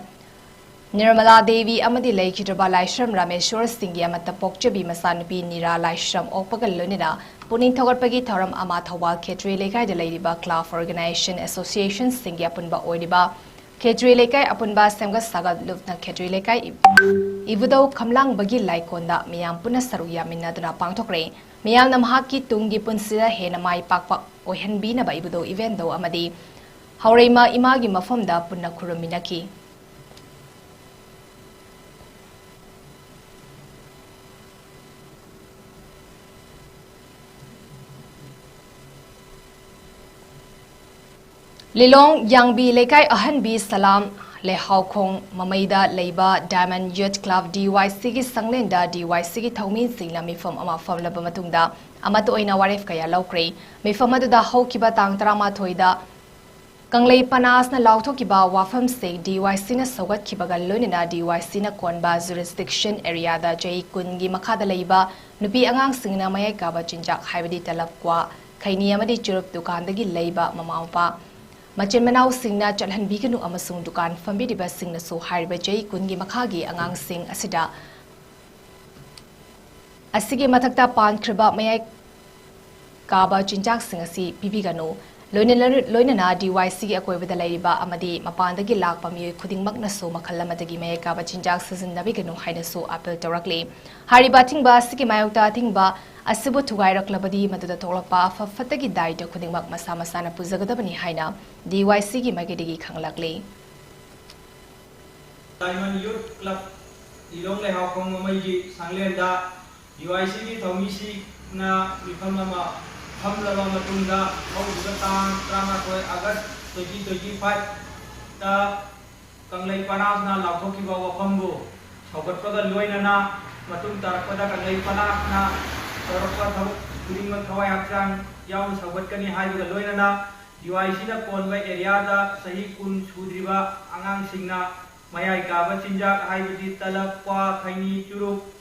ꯅꯤꯔꯃꯂꯥ ꯗꯦꯕꯤ ꯑꯃꯗꯤ ꯂꯩꯈꯤꯗ꯭ꯔꯕ ꯂꯥꯏꯁ꯭ꯔꯝ ꯔꯥꯃꯦꯁ꯭ꯋꯔ ꯁꯤꯡꯒꯤ ꯑꯃꯠꯇ ꯄꯣꯛꯆꯕꯤ ꯃꯆꯥꯅꯨꯄꯤ ꯅꯤꯔꯥ ꯂꯥꯏꯁ꯭ꯔꯝ ꯑꯣꯛꯄꯒ ꯂꯣꯏꯅꯅ ꯄꯨꯛꯅꯤꯡ ꯊꯧꯒꯠꯄꯒꯤ ꯊꯧꯔꯝ ꯑꯃ ꯊꯧꯕꯥꯜ ꯈꯦꯇ꯭ꯔꯤ ꯂꯩꯀꯥꯏꯗ ꯂꯩꯔꯤꯕ club organization associationꯁꯤꯡꯒꯤ ꯑꯄꯨꯟꯕ ꯑꯣꯏꯔꯤꯕ ꯈꯦꯇ꯭ꯔꯤ ꯂꯩꯀꯥꯏ ꯑꯄꯨꯟꯕ ꯁꯦꯝꯒꯠ ꯁꯥꯒꯠ ꯂꯨꯞꯅ ꯈꯦꯇ꯭ꯔꯤ ꯂꯩꯀꯥꯏ ꯏꯕꯨꯙꯧ ꯈꯝꯂꯥꯡꯕꯒꯤ ꯂꯥꯏꯀꯣꯟꯗ ꯃꯤꯌꯥꯝ ꯄꯨꯟꯅ ꯁꯔꯨꯛ ꯌꯥꯃꯤꯟꯅꯗꯨꯅ ꯄꯥꯡꯊꯣꯛꯈ꯭ꯔꯦ꯫ ꯃꯤꯌꯥꯝꯅ ꯃꯍꯥꯛꯀꯤ ꯇꯨꯡꯒꯤ ꯄꯨꯟꯁꯤꯗ ꯍꯦꯟꯅ ꯃꯥꯏ ꯄꯥꯛꯄ ꯑꯣꯏꯍꯟꯕꯤꯅꯕ ꯏꯕꯨꯙꯧ ꯏꯕꯦꯟꯗꯧ ꯑꯃꯗꯤ ꯍꯧꯔꯩꯃ ꯏꯃꯥꯒꯤ ꯃꯐꯝꯗ ꯄꯨꯟꯅ ꯈꯨꯔꯨꯝꯃꯤꯟꯅꯈꯤ꯫ ꯂꯤꯂꯣꯡ ꯌꯥꯡꯕꯤ ꯂꯩꯀꯥꯏ ꯑꯍꯟꯕꯤ ꯁꯂꯥꯝ ꯂꯩꯍꯥꯎꯈꯣꯡ ꯃꯃꯩꯗ ꯂꯩꯕ Diamond Youth Club DYCꯒꯤ ꯁꯪꯂꯦꯟꯗ DYCꯒꯤ ꯊꯧꯃꯤꯁꯤꯡꯅ ꯃꯤꯐꯝ ꯑꯃ ꯐꯝꯂꯕ ꯃꯇꯨꯡꯗ ꯑꯃꯠꯇ ꯑꯣꯏꯅ ꯋꯥꯔꯦꯞ ꯀꯌꯥ ꯂꯧꯈ꯭ꯔꯦ꯫ ꯃꯤꯐꯝ ꯑꯗꯨꯗ ꯍꯧꯈꯤꯕ ꯇꯥꯡ ꯇꯔꯥꯃꯥꯊꯣꯏꯗ ꯀꯪꯂꯩ ꯄꯅꯥꯁꯅ ꯂꯥꯎꯊꯣꯛꯈꯤꯕ ꯋꯥꯐꯝꯁꯤꯡ DYCꯅ ꯁꯧꯒꯠꯈꯤꯕꯒ ꯂꯣꯏꯅꯅ DYCꯅ ꯀꯣꯟꯕ jurisdiction areaꯗ ꯆꯍꯤ ꯀꯨꯟꯒꯤ ꯃꯈꯥꯗ ꯂꯩꯕ ꯅꯨꯄꯤ ꯑꯉꯥꯡꯁꯤꯡꯅ ꯃꯌꯥꯏ ꯀꯥꯕ ꯆꯤꯟꯖꯥꯛ ꯍꯥꯏꯕꯗꯤ ꯇꯂꯞ, ꯀ꯭ꯋꯥ, ꯈꯩꯅꯤ ꯑꯃꯗꯤ ꯆꯨꯔꯨꯞ ꯗꯨꯀꯥꯟꯗꯒꯤ ꯂꯩꯕ ꯃꯃꯥ ꯃꯄꯥ, ꯃꯆꯤꯟ ꯃꯅꯥꯎꯁꯤꯡꯅ ꯆꯠꯍꯟꯕꯤꯒꯅꯨ ꯑꯃꯁꯨꯡ ꯗꯨꯀꯥꯟ ꯐꯝꯕꯤꯔꯤꯕꯁꯤꯡꯅꯁꯨ ꯍꯥꯏꯔꯤꯕ ꯆꯍꯤ ꯀꯨꯟꯒꯤ ꯃꯈꯥꯒꯤ ꯑꯉꯥꯡꯁꯤꯡ ꯑꯁꯤꯗ ꯑꯁꯤꯒꯤ ꯃꯊꯛꯇ ꯄꯥꯟꯈ꯭ꯔꯕ ꯃꯌꯥꯏ ꯀꯥꯕ ꯆꯤꯟꯖꯥꯛꯁꯤꯡ ꯑꯁꯤ ꯄꯤꯕꯤꯒꯅꯨ꯫ ꯂꯣꯏꯅ-, ꯂꯣꯏꯅꯅ ꯗꯤ ꯋꯥꯏ ꯁꯤꯒꯤ ꯑꯀꯣꯏꯕꯗ ꯂꯩꯔꯤꯕ ꯑꯃꯗꯤ ꯃꯄꯥꯟꯗꯒꯤ ꯂꯥꯛꯄ ꯃꯤꯑꯣꯏ ꯈꯨꯗꯤꯡꯃꯛꯅꯁꯨ ꯃꯈꯜ ꯑꯃꯠꯇꯒꯤ ꯃꯌꯥꯏ ꯀꯥꯕ ꯆꯤꯟꯖꯥꯛ ꯁꯤꯖꯤꯟꯅꯕꯤꯒꯅꯨ ꯍꯥꯏꯅꯁꯨ ꯑꯥꯄꯤꯜ ꯇꯧꯔꯛꯂꯤ꯫ ꯍꯥꯏꯔꯤꯕ ꯑꯊꯤꯡꯕ ꯑꯁꯤꯒꯤ ꯃꯥꯌꯣꯛꯇ ꯑꯊꯤꯡꯕ ꯑꯁꯤꯕꯨ ꯊꯨꯒꯥꯏꯔꯛꯂꯕꯗꯤ ꯃꯗꯨꯗ ꯊꯣꯛꯂꯛꯄ ꯑꯐ ꯐꯠꯇꯒꯤ ꯗꯥꯏꯇ ꯈꯨꯗꯤꯡꯃꯛ ꯃꯁꯥ ꯃꯁꯥꯅ ꯄꯨꯖꯒꯗꯕꯅꯤ ꯍꯥꯏꯅ ꯗꯤ ꯋꯥꯏ ꯁꯤꯒꯤ ꯃꯥꯏꯀꯩꯗꯒꯤ ꯈꯪꯂꯛꯂꯤ꯫ Diamond Youth Club ꯂꯤꯂꯣꯡ ꯂꯩꯍꯥꯎꯈꯣꯡ ꯃꯃꯩꯒꯤ ꯁꯪꯂꯦꯟꯗ ꯗꯤ ꯋꯥꯏ ꯁꯤꯒꯤ ꯊꯧꯃꯤꯁꯤꯡꯅ ꯃꯤꯐꯝ ꯑꯃ ꯐꯝꯂꯕ ꯃꯇꯨꯡꯗ ꯍꯧꯈꯤꯕ ꯇꯥꯡ ꯇꯔꯥꯃꯥꯊꯣꯏ ꯑꯥꯒꯁ twenty twenty five ꯇ ꯀꯪꯂꯩ ꯄꯅꯥꯁꯅ ꯂꯥꯎꯊꯣꯛꯈꯤꯕ ꯋꯥꯐꯝꯕꯨ ꯁꯧꯒꯠꯄꯒ ꯂꯣꯏꯅꯅ ꯃꯇꯨꯡ ꯇꯥꯔꯛꯄꯗ ꯀꯪꯂꯩ ꯄꯅꯥꯁꯅ ꯇꯧꯔꯛꯄ ꯊꯕꯛ ꯈꯨꯗꯤꯡꯃꯛ ꯊꯋꯥꯏ ꯍꯛꯆꯥꯡ ꯌꯥꯎꯅ ꯁꯧꯒꯠꯀꯅꯤ ꯍꯥꯏꯕꯒ ꯂꯣꯏꯅꯅ ꯗꯤ ꯋꯥꯏ ꯁꯤꯅ ꯀꯣꯟꯕ ꯑꯦꯔꯤꯌꯥꯗ ꯆꯍꯤ ꯀꯨꯟ ꯁꯨꯗ꯭ꯔꯤꯕ ꯑꯉꯥꯡꯁꯤꯡꯅ ꯃꯌꯥꯏ ꯀꯥꯕ ꯆꯤꯟꯖꯥꯛ ꯍꯥꯏꯕꯗꯤ ꯇꯂꯕ, ꯀ꯭ꯋꯥ, ꯈꯩꯅꯤ, ꯆꯨꯔꯨꯞ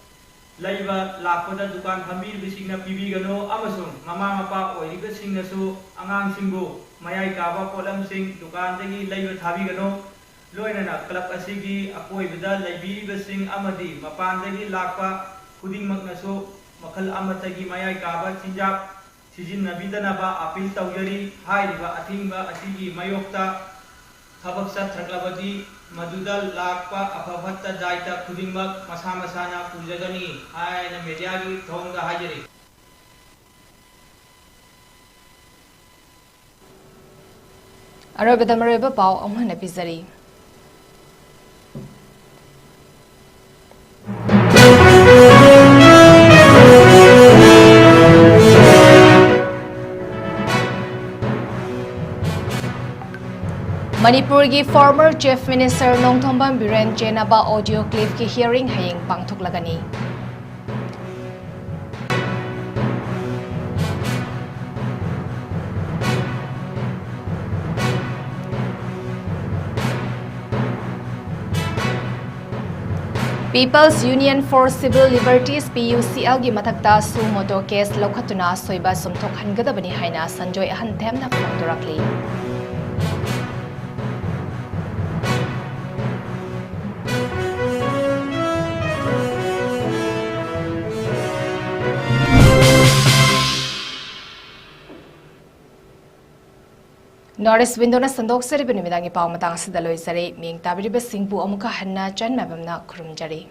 ꯂꯩꯕ ꯂꯥꯛꯄꯗ ꯗꯨꯀꯥꯟ ꯐꯝꯕꯤꯔꯤꯕꯁꯤꯡꯅ ꯄꯤꯕꯤꯒꯅꯨ ꯑꯃꯁꯨꯡ ꯃꯃꯥ ꯃꯄꯥ ꯑꯣꯏꯔꯤꯕꯁꯤꯡꯅꯁꯨ ꯑꯉꯥꯡꯁꯤꯡꯕꯨ ꯃꯌꯥꯏ ꯀꯥꯕ ꯄꯣꯠꯂꯝꯁꯤꯡ ꯗꯨꯀꯥꯟꯗꯒꯤ ꯂꯩꯕ ꯊꯥꯕꯤꯒꯅꯨ꯫ ꯂꯣꯏꯅꯅ ꯀ꯭ꯂꯕ ꯑꯁꯤꯒꯤ ꯑꯀꯣꯏꯕꯗ ꯂꯩꯕꯤꯔꯤꯕꯁꯤꯡ ꯑꯃꯗꯤ ꯃꯄꯥꯟꯗꯒꯤ ꯂꯥꯛꯄ ꯈꯨꯗꯤꯡꯃꯛꯅꯁꯨ ꯃꯈꯜ ꯑꯃꯠꯇꯒꯤ ꯃꯌꯥꯏ ꯀꯥꯕ ꯆꯤꯟꯖꯥꯛ ꯁꯤꯖꯤꯟꯅꯕꯤꯗꯅꯕ ꯑꯥꯄꯤꯜ ꯇꯧꯖꯔꯤ꯫ ꯍꯥꯏꯔꯤꯕ ꯑꯊꯤꯡꯕ ꯑꯁꯤꯒꯤ ꯃꯥꯌꯣꯛꯇ ꯊꯕꯛ ꯆꯠꯊꯔꯛꯂꯕꯗꯤ ꯃꯗꯨꯗ ꯂꯥꯛꯄ ꯑꯐ ꯐꯠꯇ ꯗꯥꯏꯇ ꯈꯨꯗꯤꯡꯃꯛ ꯃꯁꯥ ꯃꯁꯥꯅ ꯄꯨꯖꯒꯅꯤ ꯍꯥꯏꯅ ꯃꯦꯗꯤꯌꯥꯒꯤ ꯊꯣꯡꯗ ꯍꯥꯏꯖꯔꯤ꯫ ꯑꯔꯣꯏꯕꯗ ꯃꯔꯨꯑꯣꯏꯕ ꯄꯥꯎ ꯑꯃꯨꯛ ꯍꯟꯅ ꯄꯤꯖꯔꯤ꯫ ꯃꯅꯤꯄꯨꯔꯒꯤ former Chief Minister Nongthombam Biren ꯆꯦꯟꯅꯕ audio clipꯀꯤ hearing ꯍꯌꯦꯡ ꯄꯥꯡꯊꯣꯛꯂꯒꯅꯤ꯫ People's Union for Civil Liberties, P U C L ꯒꯤ ꯃꯊꯛꯇ suo motu case ꯂꯧꯈꯠꯇꯨꯅ ꯑꯁꯣꯏꯕ ꯆꯨꯝꯊꯣꯛꯍꯟꯒꯗꯕꯅꯤ ꯍꯥꯏꯅ ꯁꯟꯖꯣꯏ ꯑꯍꯟꯊꯦꯝꯅ ꯐꯣꯡꯗꯣꯔꯛꯂꯤ꯫ North East Window-ꯅ ꯁꯟꯗꯣꯛꯆꯔꯤꯕ ꯅꯨꯃꯤꯗꯥꯡꯒꯤ ꯄꯥꯎ ꯃꯇꯥꯡ ꯑꯁꯤꯗ ꯂꯣꯏꯖꯔꯦ꯫ ꯃꯤꯡ ꯇꯥꯕꯤꯔꯤꯕꯁꯤꯡꯕꯨ ꯑꯃꯨꯛꯀ ꯍꯟꯅ ꯆꯟ ꯃꯥꯏꯕꯝꯅ ꯈꯨꯔꯨꯝꯖꯔꯤ꯫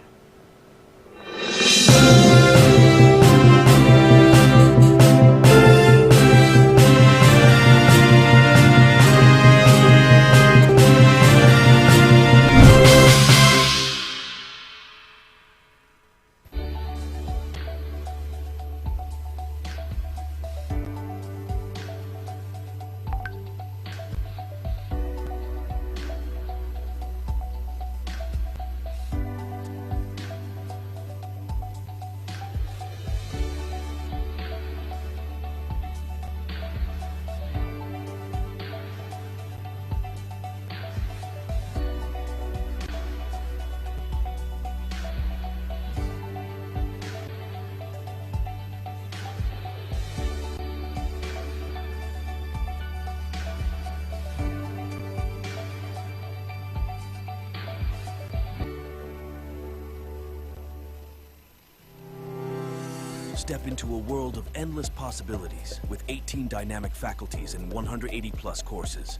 Step into a world of endless possibilities with eighteen dynamic faculties and one hundred eighty plus courses.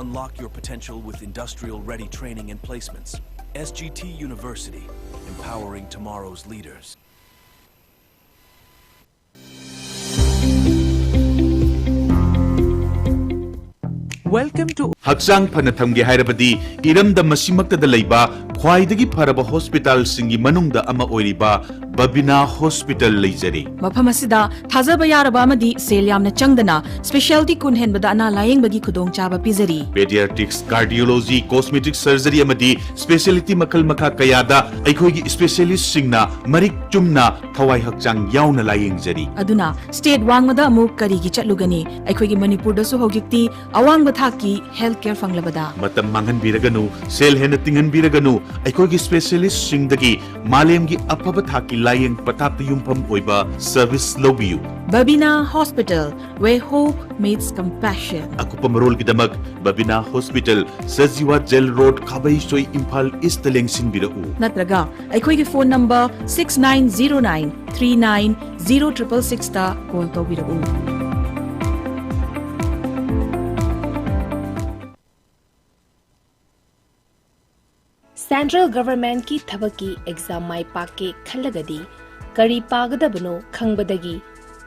Unlock your potential with industrial ready training and placements. S G T University, empowering tomorrow's leaders. Welcome to ꯍꯛꯆꯥꯡ ꯐꯅ ꯊꯝꯒꯦ ꯍꯥꯏꯔꯕꯗꯤ ꯏꯔꯝꯗꯝ ꯑꯁꯤꯃꯛꯇꯗ ꯂꯩꯕ ꯈ꯭ꯋꯥꯏꯗꯒꯤ ꯐꯔꯕ ꯍꯣꯁꯄꯤꯇꯥꯜꯁꯤꯡꯒꯤ ꯃꯅꯨꯡꯗ ꯑꯃ ꯑꯣꯏꯔꯤꯕ ꯕꯕꯤꯅꯥ ꯍꯣꯁꯄꯤꯇꯥꯜ ꯂꯩꯖꯔꯤ꯫ ꯃꯐꯝ ꯑꯁꯤꯗ ꯊꯥꯖꯕ ꯌꯥꯔꯕ ꯑꯃꯗꯤ ꯁꯦꯜ ꯌꯥꯝꯅ ꯆꯪꯗꯅ specialty ꯀꯨꯟ ꯍꯦꯟꯕꯗ ꯑꯅꯥ ꯂꯥꯌꯦꯡꯕꯒꯤ ꯈꯨꯗꯣꯡꯆꯥꯕ ꯄꯤꯖꯔꯤ꯫ Pediatrics, cardiology, cosmetic surgery ꯑꯃꯗꯤ specialty ꯃꯈꯜ ꯃꯈꯥ ꯀꯌꯥꯗ ꯑꯩꯈꯣꯏꯒꯤ specialistꯁꯤꯡꯅ ꯃꯔꯤꯛ ꯆꯨꯝꯅ ꯊꯋꯥꯏ ꯍꯛꯆꯥꯡ ꯌꯥꯎꯅ ꯂꯥꯌꯦꯡꯖꯔꯤ꯫ ꯑꯗꯨꯅ state ꯋꯥꯡꯃꯗ ꯑꯃꯨꯛ ꯀꯔꯤꯒꯤ ꯆꯠꯂꯨꯒꯅꯤ? ꯑꯩꯈꯣꯏꯒꯤ ꯃꯅꯤꯄꯨꯔꯗꯁꯨ ꯍꯧꯖꯤꯛꯇꯤ ꯑꯋꯥꯡꯕ ꯊꯥꯛꯀꯤ health care ꯐꯪꯂꯕꯗ꯫ ꯃꯇꯝ ꯃꯥꯡꯍꯟꯕꯤꯔꯒꯅꯨ, ꯁꯦꯜ ꯍꯦꯟꯅ ꯇꯤꯡꯍꯟꯕꯤꯔꯒꯅꯨ, ꯑꯩꯈꯣꯏꯒꯤ specialistꯁꯤꯡꯗꯒꯤ ꯃꯥꯂꯦꯝꯒꯤ ꯑꯐꯕ ꯊꯥꯛꯀꯤ ꯂꯥꯌꯦꯡ ꯄꯊꯥꯞꯇ ꯌꯨꯝꯐꯝ ꯑꯣꯏꯕ service ꯂꯧꯕꯤꯌꯨ꯫ Babina Hospital, where hope meets compassion. ꯑꯀꯨꯞꯄ ꯃꯔꯣꯜꯒꯤꯗꯃꯛ Babina Hospital, Sajiwa Jail Road, ꯈꯥꯕꯩꯁꯣꯏ, Imphal Eastꯇ ꯂꯦꯡꯁꯤꯟꯕꯤꯔꯛꯎ꯫ ꯅꯠꯇ꯭ꯔꯒ ꯑꯩꯈꯣꯏꯒꯤ phone number six nine zero nine three nine zero triple sixꯇ call ꯇꯧꯕꯤꯔꯛꯎ꯫ Central Governmentꯀꯤ ꯊꯕꯛꯀꯤ exam ꯃꯥꯏ ꯄꯥꯛꯀꯦ ꯈꯜꯂꯒꯗꯤ ꯀꯔꯤ ꯄꯥꯒꯗꯕꯅꯣ ꯈꯪꯕꯗꯒꯤ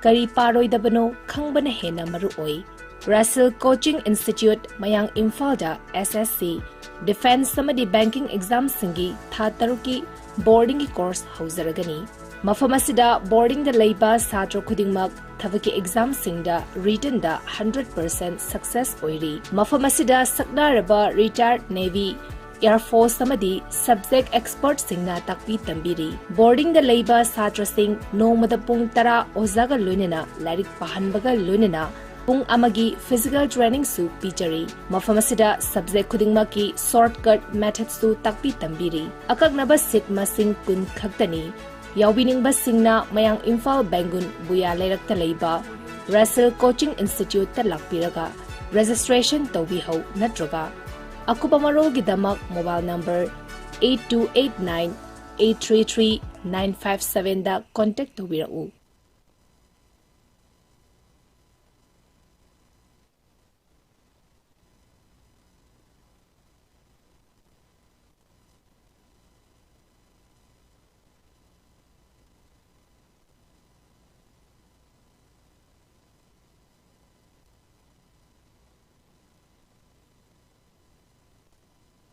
ꯀꯔꯤ ꯄꯥꯔꯣꯏꯗꯕꯅꯣ ꯈꯪꯕꯅ ꯍꯦꯟꯅ ꯃꯔꯨ ꯑꯣꯏ꯫ Rasil Coaching Institute, ꯃꯌꯥꯡ ꯏꯝꯐꯥꯜꯗ S S C, Defence ꯑꯃꯗꯤ Banking examꯁꯤꯡꯒꯤ ꯊꯥ ꯇꯔꯨꯛꯀꯤ boardingꯒꯤ course ꯍꯧꯖꯔꯒꯅꯤ꯫ ꯃꯐꯝ ꯑꯁꯤꯗ boardingꯗ ꯂꯩꯕ ꯁꯥꯇ꯭ꯔ ꯈꯨꯗꯤꯡꯃꯛ ꯊꯕꯛꯀꯤ examꯁꯤꯡꯗ writtenꯗ hundred percent success ꯑꯣꯏꯔꯤ꯫ ꯃꯐꯝ ꯑꯁꯤꯗ ꯁꯛꯅꯥꯔꯕ retired Navy, Air Force ꯑꯃꯗꯤ subject expertꯁꯤꯡꯅ ꯇꯥꯛꯄꯤ ꯇꯝꯕꯤꯔꯤ꯫ Boardingꯗ ꯂꯩꯕ ꯁꯥꯇ꯭ꯔꯁꯤꯡ ꯅꯣꯡꯃꯗ ꯄꯨꯡ ꯇꯔꯥ ꯑꯣꯖꯥꯒ ꯂꯣꯏꯅꯅ ꯂꯥꯏꯔꯤꯛ ꯄꯥꯍꯟꯕꯒ ꯂꯣꯏꯅꯅ ꯄꯨꯡ ꯑꯃꯒꯤ physical trainingꯁꯨ ꯄꯤꯖꯔꯤ꯫ ꯃꯐꯝ ꯑꯁꯤꯗ subject ꯈꯨꯗꯤꯡꯃꯛꯀꯤ shortcut methodꯁꯨ ꯇꯥꯛꯄꯤ ꯇꯝꯕꯤꯔꯤ꯫ ꯑꯀꯛꯅꯕ seat ꯃꯁꯤꯡ ꯀꯨꯟ ꯈꯛꯇꯅꯤ꯫ ꯌꯥꯎꯕꯤꯅꯤꯡꯕꯁꯤꯡꯅ ꯃꯌꯥꯡ ꯏꯝꯐꯥꯜ ꯕꯦꯡꯒꯨꯟ ꯕꯨꯌꯥ ꯂꯩꯔꯛꯇ ꯂꯩꯕ Rasil Coaching Instituteꯇ ꯂꯥꯛꯄꯤꯔꯒ registration ꯇꯧꯕꯤꯍꯧ ꯅꯠꯇ꯭ꯔꯒ ꯑꯀꯨꯞꯄ ꯃꯔꯣꯜꯒꯤꯗꯃꯛ mobile number eight two eight nine eight three three nine five sevenꯗ contact ꯇꯧꯕꯤꯔꯛꯎ꯫